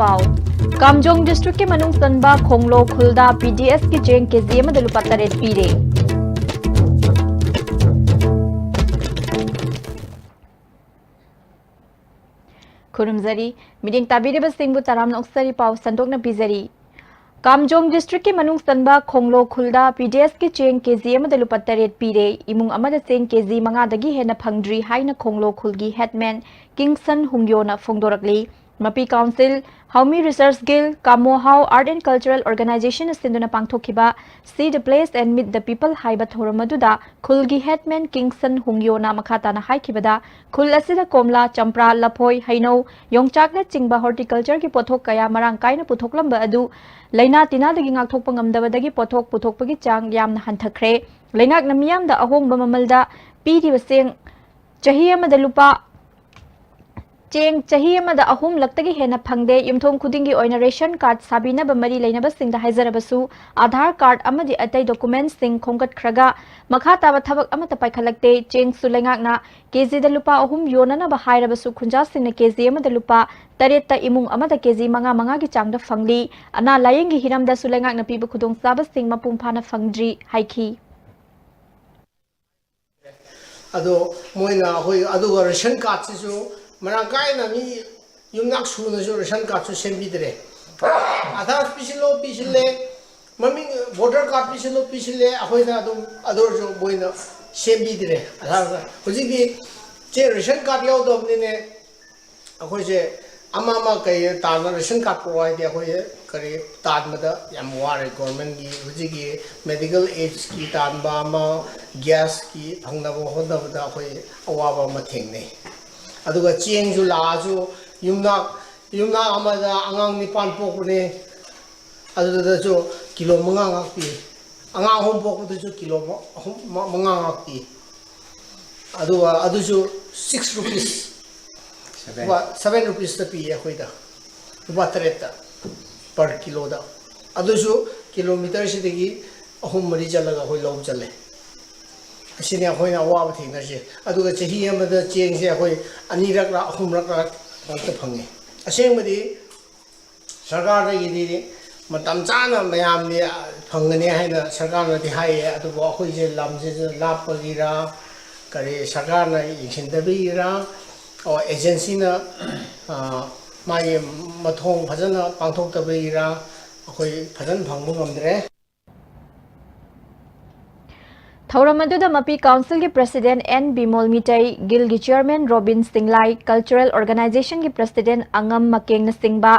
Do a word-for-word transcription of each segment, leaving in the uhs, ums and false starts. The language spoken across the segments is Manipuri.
ꯄꯥꯎ꯫ ꯀꯥꯝꯖꯣꯡ ꯗꯤꯁꯇ꯭ꯔꯤꯛꯀꯤ ꯃꯅꯨꯡ ꯆꯟꯕ ꯈꯣꯡꯂꯣ ꯈꯨꯜꯗ ꯄꯤ ꯗꯤ ꯑꯦꯁꯀꯤ ꯆꯦꯡ ꯀꯦꯖꯤ ꯑꯃꯗ ꯂꯨꯄꯥ ꯇꯔꯦꯠ ꯄꯤꯔꯦ꯫ ꯈꯨꯔꯨꯝꯖꯔꯤ꯫ ꯃꯤꯠꯌꯦꯡ ꯇꯥꯕꯤꯔꯤꯕꯁꯤꯡꯕꯨ ꯇꯔꯥꯝꯅ ꯑꯣꯛꯆꯔꯤ꯫ ꯄꯥꯎ ꯁꯟꯗꯣꯛꯅ ꯄꯤꯖꯔꯤ꯫ ꯀꯥꯝꯖꯣꯡ ꯗꯤꯁꯇ꯭ꯔꯤꯛꯀꯤ ꯃꯅꯨꯡ ꯆꯟꯕ ꯈꯣꯡꯂꯣ ꯈꯨꯜꯗ ꯄꯤ ꯗꯤ ꯑꯦꯁꯀꯤ ꯆꯦꯡ ꯀꯦꯖꯤ ꯑꯃꯗ ꯂꯨꯄꯥ ꯇꯔꯦꯠ ꯄꯤꯔꯦ꯫ ꯏꯃꯨꯡ ꯑꯃꯗ ꯆꯦꯡ ꯀꯦꯖꯤ ꯃꯉꯥꯗꯒꯤ ꯍꯦꯟꯅ ꯐꯪꯗ꯭ꯔꯤ ꯍꯥꯏꯅ ꯈꯣꯡꯂꯣ ꯈꯨꯜꯒꯤ ꯍꯦꯗꯃꯦꯟ ꯀꯤꯡꯁꯟ ꯍꯨꯡꯌꯣꯅ ꯐꯣꯡꯗꯣꯔꯛꯂꯤ꯫ ꯃꯄꯤ ꯀꯥꯎꯟꯁꯤꯜ, ꯍꯥꯎꯃꯤ ꯔꯤꯁꯔꯁ ꯒꯤꯜ, ꯀꯥꯃꯣ ꯍꯥꯎ ꯑꯥꯔꯠ ꯑꯦꯟ ꯀꯜꯆꯔꯦꯜ ꯑꯣꯔꯒꯅꯥꯏꯖꯦꯁꯟꯅ ꯁꯤꯟꯗꯨꯅ ꯄꯥꯡꯊꯣꯛꯈꯤꯕ See the Place and Meet the People ꯍꯥꯏꯕ ꯊꯧꯔꯝ ꯑꯗꯨꯗ ꯈꯨꯜꯒꯤ ꯍꯦꯗꯃꯦꯟ ꯀꯤꯡꯁꯟ ꯍꯨꯡꯌꯣꯅ ꯃꯈꯥ ꯇꯥꯅ ꯍꯥꯏꯈꯤꯕꯗ, ꯈꯨꯜ ꯑꯁꯤꯗ ꯀꯣꯝꯂꯥ, ꯆꯝꯄ꯭ꯔꯥ, ꯂꯐꯣꯏ, ꯍꯩꯅꯧ, ꯌꯣꯡꯆꯥꯛꯅꯆꯤꯡꯕ ꯍꯣꯔꯇꯤꯀꯜꯆꯔꯒꯤ ꯄꯣꯠꯊꯣꯛ ꯀꯌꯥ ꯃꯔꯥꯡ ꯀꯥꯏꯅ ꯄꯨꯊꯣꯛꯂꯝꯕ ꯑꯗꯨ ꯂꯥꯏꯅꯥ ꯇꯤꯟꯅꯥꯗꯒꯤ ꯉꯥꯛꯊꯣꯛꯄ ꯉꯝꯗꯕꯗꯒꯤ ꯄꯣꯠꯊꯣꯛ ꯄꯨꯊꯣꯛꯄꯒꯤ ꯆꯥꯡ ꯌꯥꯝꯅ ꯍꯟꯊꯈ꯭ꯔꯦ꯫ ꯂꯩꯉꯥꯛꯅ ꯃꯤꯌꯥꯝꯗ ꯑꯍꯣꯡꯕ ꯃꯃꯜꯗ ꯄꯤꯔꯤꯕ ꯆꯦꯡ ꯆꯍꯤ ꯑꯃꯗ ꯂꯨꯄꯥ ꯆꯦꯡ ꯆꯍꯤ ꯑꯃꯗ ꯑꯍꯨꯝꯂꯛꯇꯒꯤ ꯍꯦꯟꯅ ꯐꯪꯗꯦ꯫ ꯌꯨꯝꯊꯣꯡ ꯈꯨꯗꯤꯡꯒꯤ ꯑꯣꯏꯅ ꯔꯦꯁꯟ ꯀꯥꯔꯗ ꯁꯥꯕꯤꯅꯕ ꯃꯔꯤ ꯂꯩꯅꯕꯁꯤꯡꯗ ꯍꯥꯏꯖꯔꯕꯁꯨ, ꯑꯥꯙꯥꯔ ꯀꯥꯔꯗ ꯑꯃꯗꯤ ꯑꯇꯩ ꯗꯣꯀꯨꯃꯦꯟꯠꯁꯤꯡ ꯈꯣꯝꯒꯠꯈ꯭ꯔꯒ ꯃꯈꯥ ꯇꯥꯕ ꯊꯕꯛ ꯑꯃꯠꯇ ꯄꯥꯏꯈꯠꯂꯛꯇꯦ꯫ ꯆꯦꯡꯁꯨ ꯂꯩꯉꯥꯛꯅ ꯀꯦꯖꯤꯗ ꯂꯨꯄꯥ ꯑꯍꯨꯝ ꯌꯣꯟꯅꯅꯕ ꯍꯥꯏꯔꯕꯁꯨ, ꯈꯨꯟꯖꯥꯁꯤꯡꯅ ꯀꯦꯖꯤ ꯑꯃꯗ ꯂꯨꯄꯥ ꯇꯔꯦꯠꯇ ꯏꯃꯨꯡ ꯑꯃꯗ ꯀꯦꯖꯤ ꯃꯉꯥ ꯃꯉꯥꯒꯤ ꯆꯥꯡꯗ ꯐꯪꯂꯤ꯫ ꯑꯅꯥ ꯂꯥꯌꯦꯡꯒꯤ ꯍꯤꯔꯝꯗꯁꯨ ꯂꯩꯉꯥꯛꯅ ꯄꯤꯕ ꯈꯨꯗꯣꯡꯆꯥꯕꯁꯤꯡ ꯃꯄꯨꯡ ꯐꯥꯅ ꯐꯪꯗ꯭ꯔꯤ ꯍꯥꯏꯈꯤ꯫ ꯑꯗꯣ ꯃꯣꯏꯅ ꯑꯩꯈꯣꯏ, ꯑꯗꯨꯒ ꯔꯦꯁꯟ ꯀꯥꯔꯗꯁꯤꯁꯨ ꯃꯔꯥꯡ ꯀꯥꯏꯅ ꯃꯤ ꯌꯨꯝꯅꯥꯛ ꯁꯨꯅꯁꯨ ꯔꯦꯁꯟ ꯀꯥꯔꯗꯁꯨ ꯁꯦꯝꯕꯤꯗ꯭ꯔꯦ꯫ ꯑꯥꯙꯥꯔ ꯄꯤꯁꯤꯜꯂꯣ, ꯄꯤꯁꯤꯜꯂꯦ, ꯃꯃꯤꯡ, ꯚꯣꯇꯔ ꯀꯥꯔꯗ ꯄꯤꯁꯤꯜꯂꯣ, ꯄꯤꯁꯤꯜꯂꯦ, ꯑꯩꯈꯣꯏꯅ ꯑꯗꯨꯝ, ꯑꯗꯨ ꯑꯣꯏꯔꯁꯨ ꯃꯣꯏꯅ ꯁꯦꯝꯕꯤꯗ꯭ꯔꯦ ꯑꯥꯙꯥꯔ ꯀꯥꯔꯗ꯫ ꯍꯧꯖꯤꯛꯇꯤ ꯆꯦ ꯔꯦꯁꯟ ꯀꯥꯔꯗ ꯌꯥꯎꯗꯕꯅꯤꯅꯦ, ꯑꯩꯈꯣꯏꯁꯦ ꯑꯃ ꯑꯃ ꯀꯩ ꯇꯥꯟꯕ, ꯔꯦꯁꯟ ꯀꯥꯔꯗ ꯄꯨꯔꯛꯑꯣ ꯍꯥꯏꯗꯤ ꯑꯩꯈꯣꯏꯁꯦ ꯀꯔꯤ ꯇꯥꯟꯕꯗ ꯌꯥꯝ ꯋꯥꯔꯦ꯫ ꯒꯣꯔꯃꯦꯟꯒꯤ ꯍꯧꯖꯤꯛꯀꯤ ꯃꯦꯗꯤꯀꯦꯜ ꯑꯦꯗꯁꯀꯤ ꯇꯥꯟꯕ ꯑꯃ, ꯒ꯭ꯌꯥꯁꯀꯤ ꯐꯪꯅꯕ ꯍꯣꯠꯅꯕꯗ ꯑꯩꯈꯣꯏ ꯑꯋꯥꯕ ꯑꯃ ꯊꯦꯡꯅꯩ꯫ ꯑꯗꯨꯒ ꯆꯦꯡꯁꯨ ꯂꯥꯛꯑꯁꯨ ꯌꯨꯝꯅꯥꯛ, ꯌꯨꯝꯅꯥꯛ ꯑꯃꯗ ꯑꯉꯥꯡ ꯅꯤꯄꯥꯟ ꯄꯣꯛꯄꯅꯦ, ꯑꯗꯨꯗꯁꯨ ꯀꯤꯂꯣ ꯃꯉꯥ ꯉꯥꯛ ꯄꯤ꯫ ꯑꯉꯥꯡ ꯑꯍꯨꯝ ꯄꯣꯛꯄꯗꯁꯨ ꯀꯤꯂꯣ ꯃ-, ꯑꯍꯨꯝ, ꯃ-, ꯃꯉꯥ ꯉꯥꯛ ꯄꯤ꯫ ꯑꯗꯨꯒ ꯑꯗꯨꯁꯨ six rupees, seven. ꯂꯨꯄꯥ seven rupeesꯇ ꯄꯤꯌꯦ ꯑꯩꯈꯣꯏꯗ, ꯂꯨꯄꯥ ꯇꯔꯦꯠꯇ per kiloꯗ꯫ ꯑꯗꯨꯁꯨ ꯀꯤꯂꯣꯃꯤꯇꯔꯁꯤꯗꯒꯤ ꯑꯍꯨꯝ ꯃꯔꯤ ꯆꯠꯂꯒ ꯑꯩꯈꯣꯏ ꯂꯧ ꯆꯠꯂꯦ꯫ ꯑꯁꯤꯅꯤ ꯑꯩꯈꯣꯏꯅ ꯑꯋꯥꯕ ꯊꯦꯡꯅꯔꯤꯁꯦ꯫ ꯑꯗꯨꯒ ꯆꯍꯤ ꯑꯃꯗ ꯆꯦꯡꯁꯦ ꯑꯩꯈꯣꯏ ꯑꯅꯤꯔꯛꯂ ꯑꯍꯨꯝꯔꯛꯂ ꯉꯥꯛꯇ ꯐꯪꯉꯦ꯫ ꯑꯁꯦꯡꯕꯗꯤ ꯁꯔꯀꯥꯔꯗꯒꯤꯗꯤ ꯃꯇꯝ ꯆꯥꯅ ꯃꯌꯥꯝꯗꯤ ꯐꯪꯒꯅꯤ ꯍꯥꯏꯅ ꯁꯔꯀꯥꯔꯅꯗꯤ ꯍꯥꯏꯌꯦ, ꯑꯗꯨꯕꯨ ꯑꯩꯈꯣꯏꯁꯦ ꯂꯝꯁꯤꯁꯨ ꯂꯥꯞꯄꯒꯤꯔ, ꯀꯔꯤ ꯁꯔꯀꯥꯔꯅ ꯌꯦꯡꯁꯤꯟꯗꯕꯒꯤꯔ, ꯑꯣ, ꯑꯦꯖꯦꯟꯁꯤꯅ, ꯑ, ꯃꯥꯒꯤ ꯃꯊꯧ ꯐꯖꯅ ꯄꯥꯡꯊꯣꯛꯇꯕꯒꯤꯔ, ꯑꯩꯈꯣꯏ ꯐꯖꯅ ꯐꯪꯕ ꯉꯝꯗ꯭ꯔꯦ꯫ ꯊꯧꯔꯝ ꯑꯗꯨꯗ ꯃꯄꯤ ꯀꯥꯎꯟꯁꯤꯜꯒꯤ ꯄ꯭ꯔꯁꯤꯗꯦꯟ ꯑꯦꯟ ꯕꯤꯃꯣꯜ ꯃꯤꯇꯩ, ꯒꯤꯜꯒꯤ ꯆꯤꯌꯔꯃꯦꯟ ꯔꯣꯕꯤꯟ ꯁꯤꯡꯂꯥꯏ, ꯀꯜꯆꯔꯦꯜ ꯑꯣꯔꯒꯅꯥꯏꯖꯦꯁꯟꯒꯤ ꯄ꯭ꯔꯁꯤꯗꯦꯟ ꯑꯉꯝ ꯃꯀꯦꯡꯅꯆꯤꯡꯕ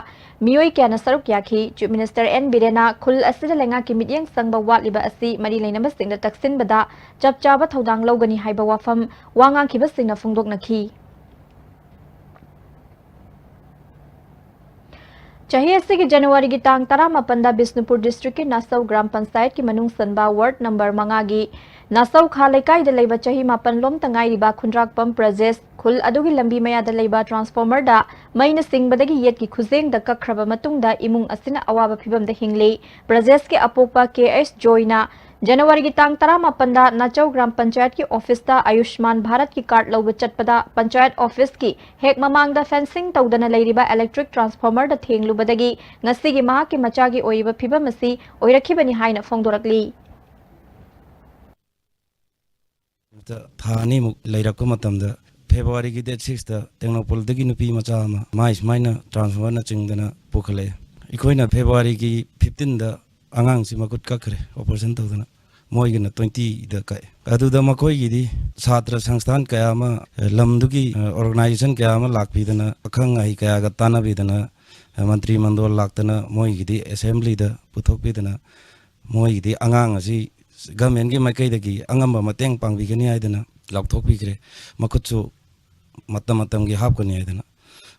ꯃꯤꯑꯣꯏ ꯀꯌꯥꯅ ꯁꯔꯨꯛ ꯌꯥꯈꯤ꯫ ꯆꯤꯐ ꯃꯤꯅꯤꯁꯇꯔ ꯑꯦꯟ ꯕꯤꯔꯦꯟꯅ ꯈꯨꯜ ꯑꯁꯤꯗ ꯂꯩꯉꯥꯛꯀꯤ ꯃꯤꯠꯌꯦꯡ ꯆꯪꯕ ꯋꯥꯠꯂꯤꯕ ꯑꯁꯤ ꯃꯔꯤ ꯂꯩꯅꯕꯁꯤꯡꯗ ꯇꯛꯁꯤꯟꯕꯗ ꯆꯞ ꯆꯥꯕ ꯊꯧꯗꯥꯡ ꯂꯧꯒꯅꯤ ꯍꯥꯏꯕ ꯋꯥꯐꯝ ꯋꯥ ꯉꯥꯡꯈꯤꯕꯁꯤꯡꯅ ꯐꯣꯡꯗꯣꯛꯅꯈꯤ꯫ ꯆꯍꯤ ꯑꯁꯤꯒꯤ ꯖꯅꯋꯥꯔꯤꯒꯤ ꯇꯥꯡ ꯇꯔꯥꯃꯥꯄꯟꯗ ꯕꯤꯁꯅꯨꯄꯨꯔ ꯗꯤꯁꯇ꯭ꯔꯤꯛꯀꯤ ꯅꯥꯁꯧ ꯒ꯭ꯔꯥꯝ ꯄꯟꯆꯥꯌꯠꯀꯤ ꯃꯅꯨꯡ ꯆꯟꯕ ꯋꯥꯔꯗ ꯅꯝꯕꯔ ꯃꯉꯥꯒꯤ ꯅꯥꯁꯧ ꯈꯥ ꯂꯩꯀꯥꯏꯗ ꯂꯩꯕ ꯆꯍꯤ ꯃꯥꯄꯟ ꯂꯣꯝꯇ ꯉꯥꯏꯔꯤꯕ ꯈꯨꯟꯗ꯭ꯔꯥꯛꯄꯝ ꯄ꯭ꯔꯖꯦꯁ, ꯈꯨꯜ ꯑꯗꯨꯒꯤ ꯂꯝꯕꯤ ꯃꯌꯥꯗ ꯂꯩꯕ ꯇ꯭ꯔꯥꯟꯁꯐꯣꯔꯃꯔꯗ ꯃꯩꯅ ꯆꯤꯡꯕꯗꯒꯤ ꯌꯦꯠꯀꯤ ꯈꯨꯖꯦꯡꯗ ꯀꯛꯈ꯭ꯔꯕ ꯃꯇꯨꯡꯗ ꯏꯃꯨꯡ ꯑꯁꯤꯅ ꯑꯋꯥꯕ ꯐꯤꯚꯝꯗ ꯍꯤꯡꯂꯤ꯫ ꯄ꯭ꯔꯖꯦꯁꯀꯤ ꯑꯄꯣꯛꯄ ꯀꯦ ꯑꯩꯆ ꯖꯣꯏꯅ ꯖꯅꯋꯥꯔꯤꯒꯤ ꯇꯥꯡ ꯇꯔꯥꯃꯥꯄꯟꯗ ꯅꯥꯆꯧ ꯒ꯭ꯔꯥꯝ ꯄꯟꯆꯥꯌꯠꯀꯤ ꯑꯣꯐꯤꯁꯇ ꯑꯌꯨꯁꯃꯥꯟ ꯚꯥꯔꯠꯀꯤ ꯀꯥꯔꯗ ꯂꯧꯕ ꯆꯠꯄꯗ ꯄꯟꯆꯥꯌꯠ ꯑꯣꯐꯤꯁꯀꯤ ꯍꯦꯛ ꯃꯃꯥꯡꯗ ꯐꯦꯟꯁꯤꯡ ꯇꯧꯗꯅ ꯂꯩꯔꯤꯕ ꯏꯂꯦꯛꯇ꯭ꯔꯤꯛ ꯇ꯭ꯔꯥꯟꯁꯐꯣꯔꯃꯔꯗ ꯊꯦꯡꯂꯨꯕꯗꯒꯤ ꯉꯁꯤꯒꯤ ꯃꯍꯥꯛꯀꯤ ꯃꯆꯥꯒꯤ ꯑꯣꯏꯔꯤꯕ ꯐꯤꯚꯝ ꯑꯁꯤ ꯑꯣꯏꯔꯛꯈꯤꯕꯅꯤ ꯍꯥꯏꯅ ꯐꯣꯡꯗꯣꯔꯛꯂꯤ꯫ ꯊꯥ ꯑꯅꯤꯃꯨꯛ ꯂꯩꯔꯛꯄ ꯃꯇꯝꯗ ꯐꯦꯕ꯭ꯔꯨꯋꯥꯔꯤꯒꯤ ꯗꯦꯠ ꯁꯤꯛꯁꯇ ꯇꯦꯡꯅꯧꯄꯜꯗꯒꯤ ꯅꯨꯄꯤ ꯃꯆꯥ ꯑꯃ ꯃꯥꯏ ꯁꯨꯃꯥꯏꯅ ꯇ꯭ꯔꯥꯟꯁꯐꯣꯔꯃꯔꯅ ꯆꯤꯡꯗꯅ ꯄꯨꯈꯠꯂꯛꯑꯦ꯫ ꯑꯩꯈꯣꯏꯅ ꯐꯦꯕ꯭ꯔꯨꯋꯥꯔꯤꯒꯤ ꯐꯤꯐꯇꯤꯟꯗ ꯑꯉꯥꯡꯁꯤ ꯃꯈꯨꯠ ꯀꯛꯈ꯭ꯔꯦ ꯑꯣꯄꯔꯦꯁꯟ ꯇꯧꯗꯅ꯫ ꯃꯣꯏꯒꯤꯅ ꯇ꯭ꯋꯦꯟꯇꯤꯗ ꯀꯛꯑꯦ꯫ ꯑꯗꯨꯗ ꯃꯈꯣꯏꯒꯤꯗꯤ ꯁꯥꯇ꯭ꯔ ꯁꯪꯁꯊꯥꯟ ꯀꯌꯥ ꯑꯃ, ꯑ, ꯂꯝꯗꯨꯒꯤ, ꯑ, ꯑꯣꯔꯒꯅꯥꯏꯖꯦꯁꯟ ꯀꯌꯥ ꯑꯃ ꯂꯥꯛꯄꯤꯗꯅ, ꯑꯈꯪ ꯑꯍꯩ ꯀꯌꯥꯒ ꯇꯥꯟꯅꯕꯤꯗꯅ, ꯑ, ꯃꯟꯇ꯭ꯔꯤ ꯃꯟꯗꯣꯜ ꯂꯥꯛꯇꯅ ꯃꯣꯏꯒꯤꯗꯤ ꯑꯦꯁꯦꯝꯕ꯭ꯂꯤꯗ ꯄꯨꯊꯣꯛꯄꯤꯗꯅ, ꯃꯣꯏꯒꯤꯗꯤ ꯑꯉꯥꯡ ꯑꯁꯤ ꯒꯃꯦꯟꯒꯤ ꯃꯥꯏꯀꯩꯗꯒꯤ ꯑꯉꯝꯕ ꯃꯇꯦꯡ ꯄꯥꯡꯕꯤꯒꯅꯤ ꯍꯥꯏꯗꯅ ꯂꯥꯎꯊꯣꯛꯄꯤꯈ꯭ꯔꯦ꯫ ꯃꯈꯨꯠꯁꯨ ꯃꯇꯝ ꯃꯇꯝꯒꯤ ꯍꯥꯞꯀꯅꯤ ꯍꯥꯏꯗꯅ꯫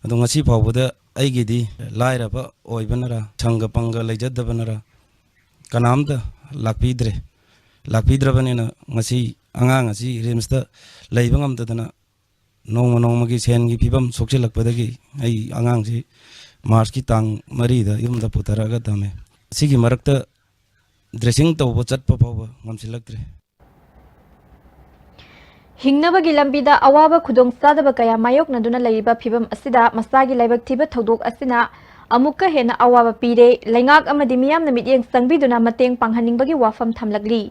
ꯑꯗꯣ ꯉꯁꯤ ꯐꯥꯎꯕꯗ ꯑꯩꯒꯤꯗꯤ ꯂꯥꯏꯔꯕ ꯑꯣꯏꯕꯅꯔ, ꯁꯪꯒ ꯄꯪꯒ ꯂꯩꯖꯗꯕꯅꯔ, ꯀꯅꯥꯝꯇ ꯂꯥꯛꯄꯤꯗ꯭ꯔꯦ꯫ ꯂꯥꯛꯄꯤꯗ꯭ꯔꯕꯅꯤꯅ ꯉꯁꯤ ꯑꯉꯥꯡ ꯑꯁꯤ ꯔꯤꯝꯁꯇ ꯂꯩꯕ ꯉꯝꯗꯗꯅ ꯅꯣꯡꯃ ꯅꯣꯡꯃꯒꯤ ꯁꯦꯟꯒꯤ ꯐꯤꯕꯝ ꯁꯣꯛꯆꯤꯜꯂꯛꯄꯗꯒꯤ ꯑꯩ ꯑꯉꯥꯡꯁꯤ ꯃꯥꯔꯆꯀꯤ ꯇꯥꯡ ꯃꯔꯤꯗ ꯌꯨꯝꯗ ꯄꯨꯊꯔꯛꯑꯒ ꯊꯝꯃꯦ꯫ ꯁꯤꯒꯤ ꯃꯔꯛꯇ ꯗ꯭ꯔꯦꯁꯤꯡ ꯇꯧꯕ ꯆꯠꯄ ꯐꯥꯎꯕ ꯉꯝꯁꯤꯜꯂꯛꯇ꯭ꯔꯦ꯫ ꯍꯤꯡꯅꯕꯒꯤ ꯂꯝꯕꯤꯗ ꯑꯋꯥꯕ ꯈꯨꯗꯣꯡꯆꯥꯗꯕ ꯀꯌꯥ ꯃꯥꯌꯣꯛꯅꯗꯨꯅ ꯂꯩꯔꯤꯕ ꯐꯤꯕꯝ ꯑꯁꯤꯗ ꯃꯁꯥꯒꯤ ꯂꯥꯏꯕꯛ ꯊꯤꯕ ꯊꯧꯗꯣꯛ ꯑꯁꯤꯅ ꯑꯃꯨꯛꯀ ꯍꯦꯟꯅ ꯑꯋꯥꯕ ꯄꯤꯔꯦ꯫ ꯂꯩꯉꯥꯛ ꯑꯃꯗꯤ ꯃꯤꯌꯥꯝꯅ ꯃꯤꯠꯌꯦꯡ ꯆꯪꯕꯤꯗꯨꯅ ꯃꯇꯦꯡ ꯄꯥꯡꯍꯟꯅꯤꯡꯕꯒꯤ ꯋꯥꯐꯝ ꯊꯝꯂꯛꯂꯤ꯫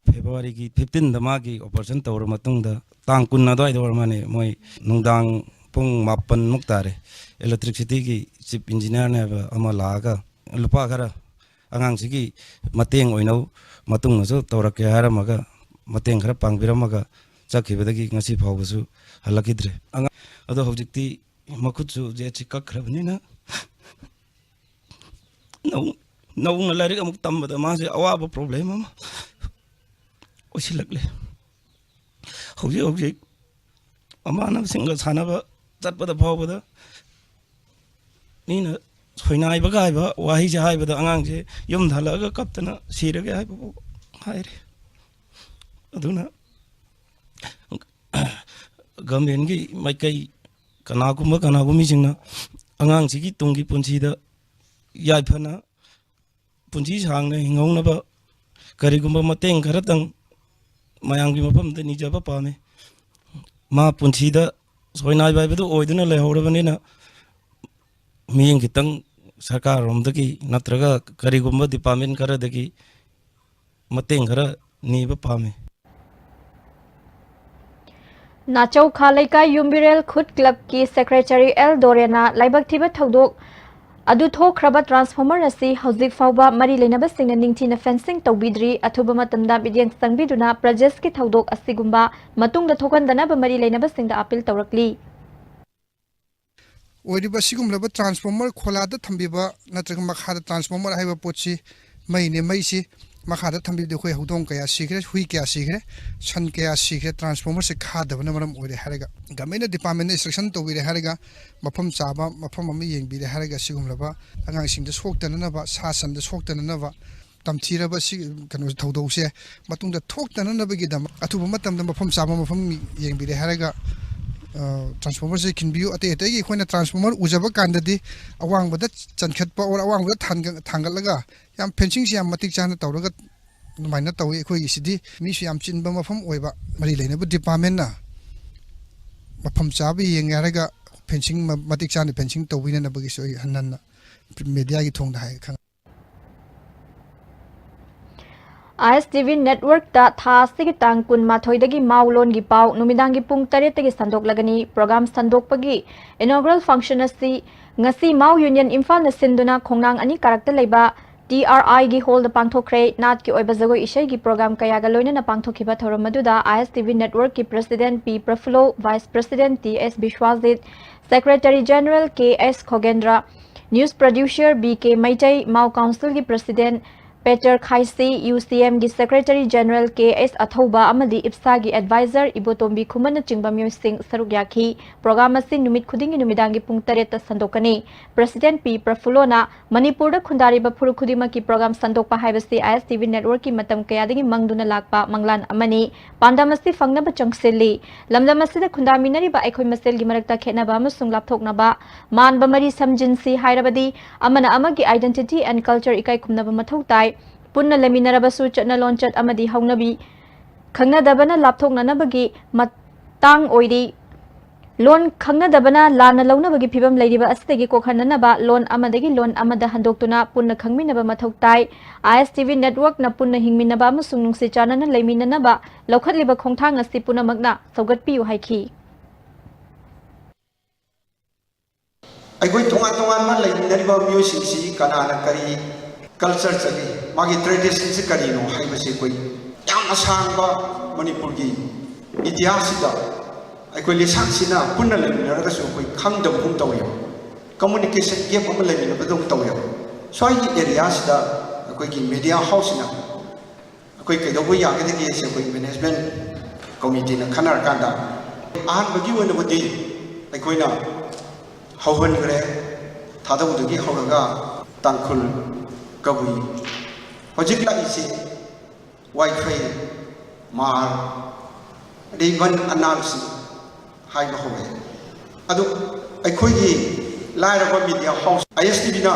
ꯐꯦꯕ꯭ꯔꯨꯋꯥꯔꯤꯒꯤ ꯐꯤꯐꯇꯤꯟꯗ ꯃꯥꯒꯤ ꯑꯣꯄꯔꯦꯁꯟ ꯇꯧꯔ ꯃꯇꯨꯡꯗ, ꯇꯥꯡ ꯀꯨꯟ ꯑꯗꯨꯋꯥꯏꯗ ꯑꯣꯏꯔ ꯃꯥꯜꯂꯦ, ꯃꯣꯏ ꯅꯨꯡꯗꯥꯡ ꯄꯨꯡ ꯃꯥꯄꯟꯃꯨꯛ ꯇꯥꯔꯦ, ꯏꯂꯦꯛꯇ꯭ꯔꯤꯛꯁꯤꯇꯤꯒꯤ ꯆꯤꯐ ꯏꯟꯖꯤꯅꯤꯌꯥꯔꯅꯦ ꯍꯥꯏꯕ ꯑꯃ ꯂꯥꯛꯑꯒ, ꯂꯨꯄꯥ ꯈꯔ, ꯑꯉꯥꯡꯁꯤꯒꯤ ꯃꯇꯦꯡ ꯑꯣꯏꯅ ꯃꯇꯨꯡꯗꯁꯨ ꯇꯧꯔꯛꯀꯦ ꯍꯥꯏꯔꯝꯃꯒ, ꯃꯇꯦꯡ ꯈꯔ ꯄꯥꯡꯕꯤꯔꯝꯃꯒ ꯆꯠꯈꯤꯕꯗꯒꯤ ꯉꯁꯤ ꯐꯥꯎꯕꯁꯨ ꯍꯜꯂꯛꯈꯤꯗ꯭ꯔꯦ꯫ ꯑꯉꯥꯡ ꯑꯗꯣ ꯍꯧꯖꯤꯛꯇꯤ ꯃꯈꯨꯠꯁꯨ ꯖꯦꯠꯁꯤ ꯀꯛꯈ꯭ꯔꯕꯅꯤꯅ, ꯅꯧ-, ꯅꯧꯅ ꯂꯥꯏꯔꯤꯛ ꯑꯃꯨꯛ ꯇꯝꯕꯗ ꯃꯥꯁꯦ ꯑꯋꯥꯕ ꯄ꯭ꯔꯣꯕ꯭ꯂꯦꯝ ꯑꯃ ꯑꯣꯏꯁꯤꯜꯂꯛꯂꯦ꯫ ꯍꯧꯖꯤꯛ ꯍꯧꯖꯤꯛ ꯃꯃꯥꯟꯅꯕꯁꯤꯡꯒ ꯁꯥꯟꯅꯕ ꯆꯠꯄꯗ ꯐꯥꯎꯕꯗ ꯃꯤꯅ ꯁꯣꯏꯅꯥꯏꯕꯒ ꯍꯥꯏꯕ ꯋꯥꯍꯩꯁꯦ ꯍꯥꯏꯕꯗ, ꯑꯉꯥꯡꯁꯦ ꯌꯨꯝꯗ ꯍꯜꯂꯛꯑꯒ ꯀꯞꯇꯅ ꯁꯤꯔꯒꯦ ꯍꯥꯏꯕꯕꯨ ꯍꯥꯏꯔꯦ꯫ ꯑꯗꯨꯅ ꯒꯃꯦꯟꯒꯤ ꯃꯥꯏꯀꯩ, ꯀꯅꯥꯒꯨꯝꯕ ꯀꯅꯥꯒꯨꯝꯕꯤꯁꯤꯡꯅ ꯑꯉꯥꯡꯁꯤꯒꯤ ꯇꯨꯡꯒꯤ ꯄꯨꯟꯁꯤꯗ ꯌꯥꯏꯐꯅ ꯄꯨꯟꯁꯤ ꯁꯥꯡꯅ ꯍꯤꯡꯍꯧꯅꯕ ꯀꯔꯤꯒꯨꯝꯕ ꯃꯇꯦꯡ ꯈꯔꯇꯪ ꯃꯌꯥꯝꯒꯤ ꯃꯐꯝꯗ ꯅꯤꯖꯕ ꯄꯥꯝꯃꯤ꯫ ꯃꯥ ꯄꯨꯟꯁꯤꯗ ꯁꯣꯏꯅꯥꯏꯕ ꯍꯥꯏꯕꯗꯨ ꯑꯣꯏꯗꯨꯅ ꯂꯩꯍꯧꯔꯕꯅꯤꯅ, ꯃꯤꯠꯌꯦꯡ ꯈꯤꯇꯪ ꯁꯔꯀꯥꯔꯔꯣꯝꯗꯒꯤ ꯅꯠꯇ꯭ꯔꯒ ꯀꯔꯤꯒꯨꯝꯕ ꯗꯤꯄꯥꯔꯠꯃꯦꯟ ꯈꯔꯗꯒꯤ ꯃꯇꯦꯡ ꯈꯔ ꯅꯤꯕ ꯄꯥꯝꯃꯤ꯫ ꯅꯥꯆꯧ ꯈꯥ ꯂꯩꯀꯥꯏ ꯌꯨꯝꯕꯤꯔꯦꯜ ꯈꯨꯠ ꯀ꯭ꯂꯕꯀꯤ ꯁꯦꯀ꯭ꯔꯦꯇꯔꯤ ꯑꯦꯜ ꯗꯣꯔꯦꯅ ꯂꯥꯏꯕꯛ ꯊꯤꯕ ꯊꯧꯗꯣꯛ ꯑꯗꯨ ꯊꯣꯛꯈ꯭ꯔꯕ ꯇ꯭ꯔꯥꯟꯁꯐꯣꯔꯃꯔ ꯑꯁꯤ ꯍꯧꯖꯤꯛ ꯐꯥꯎꯕ ꯃꯔꯤ ꯂꯩꯅꯕꯁꯤꯡꯅ ꯅꯤꯡꯊꯤꯅ ꯐꯦꯟꯁꯤꯡ ꯇꯧꯕꯤꯗ꯭ꯔꯤ꯫ ꯑꯊꯨꯕ ꯃꯇꯝꯗ ꯃꯤꯠꯌꯦꯡ ꯆꯪꯕꯤꯗꯨꯅ ꯄ꯭ꯔꯖꯦꯁꯀꯤ ꯊꯧꯗꯣꯛ ꯑꯁꯤꯒꯨꯝꯕ ꯃꯇꯨꯡꯗ ꯊꯣꯛꯍꯟꯗꯅꯕ ꯃꯔꯤ ꯂꯩꯅꯕꯁꯤꯡꯗ ꯑꯥꯄꯤꯜ ꯇꯧꯔꯛꯂꯤ꯫ ꯑꯣꯏꯔꯤꯕ ꯑꯁꯤꯒꯨꯝꯂꯕ ꯇ꯭ꯔꯥꯟꯁꯐꯣꯔꯃꯔ ꯈꯣꯂꯥꯗ ꯊꯝꯕꯤꯕ ꯅꯠꯇ꯭ꯔꯒ ꯃꯈꯥꯗ ꯇ꯭ꯔꯥꯟꯁꯐꯣꯔꯃꯔ ꯍꯥꯏꯕ ꯄꯣꯠꯁꯤ ꯃꯩꯅꯦ, ꯃꯩꯁꯤ ꯃꯈꯥꯗ ꯊꯝꯕꯤꯕꯗ ꯑꯩꯈꯣꯏ ꯍꯧꯗꯣꯡ ꯀꯌꯥ ꯁꯤꯈ꯭ꯔꯦ, ꯍꯨꯏ ꯀꯌꯥ ꯁꯤꯈ꯭ꯔꯦ, ꯁꯟ ꯀꯌꯥ ꯁꯤꯈ꯭ꯔꯦ, ꯇ꯭ꯔꯥꯟꯁꯐꯣꯔꯃꯔꯁꯤ ꯈꯥꯗꯕꯅ ꯃꯔꯝ ꯑꯣꯏꯔꯦ ꯍꯥꯏꯔꯒ, ꯒꯃꯦꯟꯅ ꯗꯤꯄꯥꯔꯠꯃꯦꯟꯗ ꯏꯟꯁꯇ꯭ꯔꯛꯁꯟ ꯇꯧꯕꯤꯔꯦ ꯍꯥꯏꯔꯒ, ꯃꯐꯝ ꯆꯥꯕ ꯃꯐꯝ ꯑꯃ ꯌꯦꯡꯕꯤꯔꯦ ꯍꯥꯏꯔꯒ, ꯑꯁꯤꯒꯨꯝꯂꯕ ꯑꯉꯥꯡꯁꯤꯡꯗ ꯁꯣꯛꯇꯅꯅꯕ, ꯁꯥ ꯁꯟꯗ ꯁꯣꯛꯇꯅꯅꯕ, ꯇꯝꯊꯤꯔꯕ ꯁꯤ ꯀꯩꯅꯣ ꯊꯧꯗꯣꯛꯁꯦ ꯃꯇꯨꯡꯗ ꯊꯣꯛꯇꯅꯅꯕꯒꯤꯗꯃꯛ ꯑꯊꯨꯕ ꯃꯇꯝꯗ ꯃꯐꯝ ꯆꯥꯕ ꯃꯐꯝ ꯌꯦꯡꯕꯤꯔꯦ ꯍꯥꯏꯔꯒ, ꯑ, ꯇ꯭ꯔꯥꯟꯁꯐꯣꯔꯃꯔꯁꯦ ꯈꯤꯟꯕꯤꯌꯨ꯫ ꯑꯇꯩ ꯑꯇꯩꯒꯤ ꯑꯩꯈꯣꯏꯅ ꯇ꯭ꯔꯥꯟꯁꯐꯣꯔꯃꯔ ꯎꯖꯕ ꯀꯥꯟꯗꯗꯤ ꯑꯋꯥꯡꯕꯗ ꯆꯟꯈꯠꯄ ꯑꯣꯔ ꯑꯋꯥꯡꯕꯗ ꯊꯥꯡꯒ-, ꯊꯥꯡꯒꯠꯂꯒ ꯌꯥꯝ ꯐꯦꯟꯁꯤꯡꯁꯤ ꯌꯥꯝ ꯃꯇꯤꯛ ꯆꯥꯅ ꯇꯧꯔꯒ ꯑꯗꯨꯃꯥꯏꯅ ꯇꯧꯏ꯫ ꯑꯩꯈꯣꯏꯒꯤꯁꯤꯗꯤ ꯃꯤꯁꯨ ꯌꯥꯝ ꯆꯤꯟꯕ ꯃꯐꯝ ꯑꯣꯏꯕ, ꯃꯔꯤ ꯂꯩꯅꯕ ꯗꯤꯄꯥꯔꯠꯃꯦꯟꯅ ꯃꯐꯝ ꯆꯥꯕ ꯌꯦꯡꯒꯦ ꯍꯥꯏꯔꯒ ꯐꯦꯟꯁꯤꯡ ꯃ-, ꯃꯇꯤꯛ ꯆꯥꯅ ꯐꯦꯟꯁꯤꯡ ꯇꯧꯕꯤꯅꯅꯕꯒꯤꯁꯨ ꯑꯩ ꯍꯟꯅ ꯍꯟꯅ ꯃꯦꯗꯤꯌꯥꯒꯤ ꯊꯣꯡꯗ ꯍꯥꯏ ꯈꯪ- ꯑꯥꯏ ꯑꯦꯁ ꯇꯤ ꯚꯤ ꯅꯦꯠꯋꯔꯛꯇ ꯊꯥ ꯑꯁꯤꯒꯤ ꯇꯥꯡ ꯀꯨꯟꯃꯥꯊꯣꯏꯗꯒꯤ ꯃꯥꯎ ꯂꯣꯟꯒꯤ ꯄꯥꯎ ꯅꯨꯃꯤꯗꯥꯡꯒꯤ ꯄꯨꯡ ꯇꯔꯦꯠꯇꯒꯤ ꯁꯟꯗꯣꯛꯂꯒꯅꯤ꯫ ꯄ꯭ꯔꯣꯒ꯭ꯔꯥꯝ ꯁꯟꯗꯣꯛꯄꯒꯤ inaugural function ꯑꯁꯤ ꯉꯁꯤ ꯃꯥꯎ ꯌꯨꯅꯤꯌꯟ ꯏꯝꯐꯥꯜꯅ ꯁꯤꯟꯗꯨꯅ ꯈꯣꯡꯅꯥꯡ ꯑꯅꯤ ꯀꯥꯔꯛꯇ ꯂꯩꯕ ꯇꯤ ꯑꯥꯔ ꯑꯥꯏꯒꯤ ꯍꯣꯜꯗ ꯄꯥꯡꯊꯣꯛꯈ꯭ꯔꯦ꯫ ꯅꯥꯠꯀꯤ ꯑꯣꯏꯕ ꯖꯒꯣꯏ ꯏꯁꯩꯒꯤ ꯄ꯭ꯔꯣꯒ꯭ꯔꯥꯝ ꯀꯌꯥꯒ ꯂꯣꯏꯅꯅ ꯄꯥꯡꯊꯣꯛꯈꯤꯕ ꯊꯧꯔꯝ ꯑꯗꯨꯗ ꯑꯥꯏ ꯑꯦꯁ ꯇꯤ ꯚꯤ ꯅꯦꯠꯋꯔꯛꯀꯤ ꯄ꯭ꯔꯁꯤꯗꯦꯟꯠ ꯄꯤ ꯄ꯭ꯔꯐꯨꯜꯂꯣ, ꯚꯥꯏꯁ ꯄ꯭ꯔꯁꯤꯗꯦꯟꯠ ꯇꯤ ꯑꯦꯁ ꯕꯤꯁ꯭ꯋꯥꯖꯤꯠ, ꯁꯦꯀ꯭ꯔꯦꯇꯔꯤ ꯖꯦꯅꯔꯦꯜ ꯀꯦ ꯑꯦꯁ ꯈꯣꯒꯦꯟꯗ꯭ꯔ, ꯅ꯭ꯌꯨꯁ ꯄ꯭ꯔꯗ꯭ꯌꯨꯁꯔ ꯕꯤ ꯀꯦ ꯃꯩꯇꯩ, ꯃꯥꯎ ꯀꯥꯎꯟꯁꯤꯜꯒꯤ ꯄ꯭ꯔꯁꯤꯗꯦꯟꯠ ꯄꯦꯇꯔ ꯈꯥꯏꯁꯤ, ꯌꯨ ꯁꯤ ꯑꯦꯝꯒꯤ ꯁꯦꯀ꯭ꯔꯦꯇꯔꯤ ꯖꯦꯅꯔꯦꯜ ꯀꯦ ꯑꯦꯁ ꯑꯊꯧꯕ ꯑꯃꯗꯤ ꯏꯞꯁꯥꯒꯤ ꯑꯦꯗꯚꯥꯏꯖꯔ ꯏꯕꯣꯇꯣꯝꯕꯤ ꯈꯨꯃꯟꯅꯆꯤꯡꯕ ꯃꯤꯑꯣꯏꯁꯤꯡ ꯁꯔꯨꯛ ꯌꯥꯈꯤ꯫ ꯄ꯭ꯔꯣꯒ꯭ꯔꯥꯝ ꯑꯁꯤ ꯅꯨꯃꯤꯠ ꯈꯨꯗꯤꯡꯒꯤ ꯅꯨꯃꯤꯗꯥꯡꯒꯤ ꯄꯨꯡ ꯇꯔꯦꯠꯇ ꯁꯟꯗꯣꯛꯀꯅꯤ꯫ ꯄ꯭ꯔꯁꯤꯗꯦꯟꯠ ꯄꯤ ꯄ꯭ꯔꯐꯨꯜꯂꯣꯅ ꯃꯅꯤꯄꯨꯔꯗ ꯈꯨꯟꯗꯥꯔꯤꯕ ꯐꯨꯔꯨꯞ ꯈꯨꯗꯤꯡꯃꯛꯀꯤ ꯄ꯭ꯔꯣꯒ꯭ꯔꯥꯝ ꯁꯟꯗꯣꯛꯄ ꯍꯥꯏꯕꯁꯤ ꯑꯥꯏ ꯑꯦꯁ ꯇꯤ ꯚꯤ ꯅꯦꯠꯋꯔꯛꯀꯤ ꯃꯇꯝ ꯀꯌꯥꯗꯒꯤ ꯃꯪꯗꯨꯅ ꯂꯥꯛꯄ ꯃꯪꯂꯥꯟ ꯑꯃꯅꯤ꯫ ꯄꯥꯟꯗꯝ ꯑꯁꯤ ꯐꯪꯅꯕ ꯆꯪꯁꯤꯜꯂꯤ꯫ ꯂꯝꯗꯝ ꯑꯁꯤꯗ ꯈꯨꯟꯗꯥꯃꯤꯟꯅꯔꯤꯕ ꯑꯩꯈꯣꯏ ꯃꯁꯦꯜꯒꯤ ꯃꯔꯛꯇ ꯈꯦꯠꯅꯕ ꯑꯃꯁꯨꯡ ꯂꯥꯞꯊꯣꯛꯅꯕ ꯃꯥꯟꯕ ꯃꯔꯤ ꯁꯝꯖꯤꯟꯁꯤ ꯍꯥꯏꯔꯕꯗꯤ ꯑꯃꯅ ꯑꯃꯒꯤ identity and culture ꯏꯀꯥꯏ ꯈꯨꯝꯅꯕ ꯃꯊꯧ ꯇꯥꯏ꯫ ꯄꯨꯟꯅ ꯂꯩꯃꯤꯟꯅꯔꯕꯁꯨ ꯆꯠꯅ ꯂꯣꯟꯆꯠ ꯑꯃꯗꯤ ꯍꯧꯅꯕꯤ ꯈꯪꯅꯗꯕꯅ ꯂꯥꯞꯊꯣꯛꯅꯅꯕꯒꯤ ꯃꯇꯥꯡ ꯑꯣꯏꯔꯤ꯫ ꯂꯣꯟ ꯈꯪꯅꯗꯕꯅ ꯂꯥꯟꯅ ꯂꯧꯅꯕꯒꯤ ꯐꯤꯚꯝ ꯂꯩꯔꯤꯕ ꯑꯁꯤꯗꯒꯤ ꯀꯣꯛꯍꯟꯅꯅꯕ ꯂꯣꯟ ꯑꯃꯗꯒꯤ ꯂꯣꯟ ꯑꯃꯗ ꯍꯟꯗꯣꯛꯇꯨꯅ ꯄꯨꯟꯅ ꯈꯪꯃꯤꯟꯅꯕ ꯃꯊꯧ ꯇꯥꯏ꯫ ꯑꯥꯏ ꯑꯦꯁ ꯇꯤ ꯚꯤ ꯅꯦꯠꯋꯔꯛꯅ ꯄꯨꯟꯅ ꯍꯤꯡꯃꯤꯟꯅꯕ ꯑꯃꯁꯨꯡ ꯅꯨꯡꯁꯤ ꯆꯥꯟꯅꯅ ꯂꯩꯃꯤꯟꯅꯅꯕ ꯂꯧꯈꯠꯂꯤꯕ ꯈꯣꯡꯊꯥꯡ ꯑꯁꯤ ꯄꯨꯝꯅꯃꯛꯅ ꯁꯧꯒꯠꯄꯤꯌꯨ ꯍꯥꯏꯈꯤ꯫ ꯑꯩꯈꯣꯏ ꯇꯣꯉꯥꯟ ꯇꯣꯉꯥꯟꯕ ꯂꯩꯃꯤꯟꯅꯔꯤꯕ ꯃꯤꯑꯣꯏꯁꯤꯡꯁꯤ ꯀꯅꯥꯅ ꯀꯔꯤ ꯀꯜꯆꯔ ꯆꯠꯂꯤ, ꯃꯥꯒꯤ ꯇ꯭ꯔꯦꯗꯤꯁꯟꯁꯤ ꯀꯔꯤꯅꯣ ꯍꯥꯏꯕꯁꯤ ꯑꯩꯈꯣꯏ ꯌꯥꯝ ꯑꯁꯥꯡꯕ ꯃꯅꯤꯄꯨꯔꯒꯤ ꯏꯇꯤꯍꯥꯁꯁꯤꯗ ꯑꯩꯈꯣꯏ ꯂꯤꯁꯥꯡꯁꯤꯟꯅ ꯄꯨꯟꯅ ꯂꯩꯃꯤꯟꯅꯔꯒꯁꯨ ꯑꯩꯈꯣꯏ ꯈꯪꯗꯕꯒꯨꯝ ꯇꯧꯋꯦꯕ, ꯀꯝꯃꯨꯅꯤꯀꯦꯁꯟ ꯒꯦꯞ ꯑꯃ ꯂꯩꯃꯤꯟꯅꯕꯗꯧꯅ ꯇꯧꯋꯦꯕ꯫ ꯁ꯭ꯋꯥꯏꯒꯤ ꯑꯦꯔꯤꯌꯥꯁꯤꯗ ꯑꯩꯈꯣꯏꯒꯤ ꯃꯦꯗꯤꯌꯥ ꯍꯥꯎꯁꯁꯤꯅ ꯑꯩꯈꯣꯏ ꯀꯩꯗꯧꯕ ꯌꯥꯒꯗꯒꯦꯁꯦ ꯑꯩꯈꯣꯏ ꯃꯦꯅꯦꯖꯃꯦꯟꯠ ꯀꯃꯤꯇꯤꯅ ꯈꯟꯅꯔꯀꯥꯟꯗ ꯑꯍꯥꯟꯕꯒꯤ ꯑꯣꯏꯅꯕꯨꯗꯤ ꯑꯩꯈꯣꯏꯅ ꯍꯧꯍꯟꯈ꯭ꯔꯦ꯫ ꯊꯥꯗꯧꯗꯒꯤ ꯍꯧꯔꯒ ꯇꯥꯡꯈꯨꯜ, ꯀꯕꯨꯏ, ꯍꯧꯖꯤꯛ ꯂꯥꯛꯏꯁꯤ ꯋꯥꯏꯈꯩ, ꯃꯥꯔ, ꯑꯗꯩ ꯏꯚꯟ ꯑꯅꯥꯜꯁꯤꯡ ꯍꯥꯏꯕ ꯍꯧꯔꯛꯑꯦ꯫ ꯑꯗꯨ ꯑꯩꯈꯣꯏꯒꯤ ꯂꯥꯏꯔꯕ ꯃꯦꯗꯤꯌꯥ ꯍꯥꯎꯁ ꯑꯥꯏ ꯑꯦꯁ ꯇꯤ ꯚꯤꯅ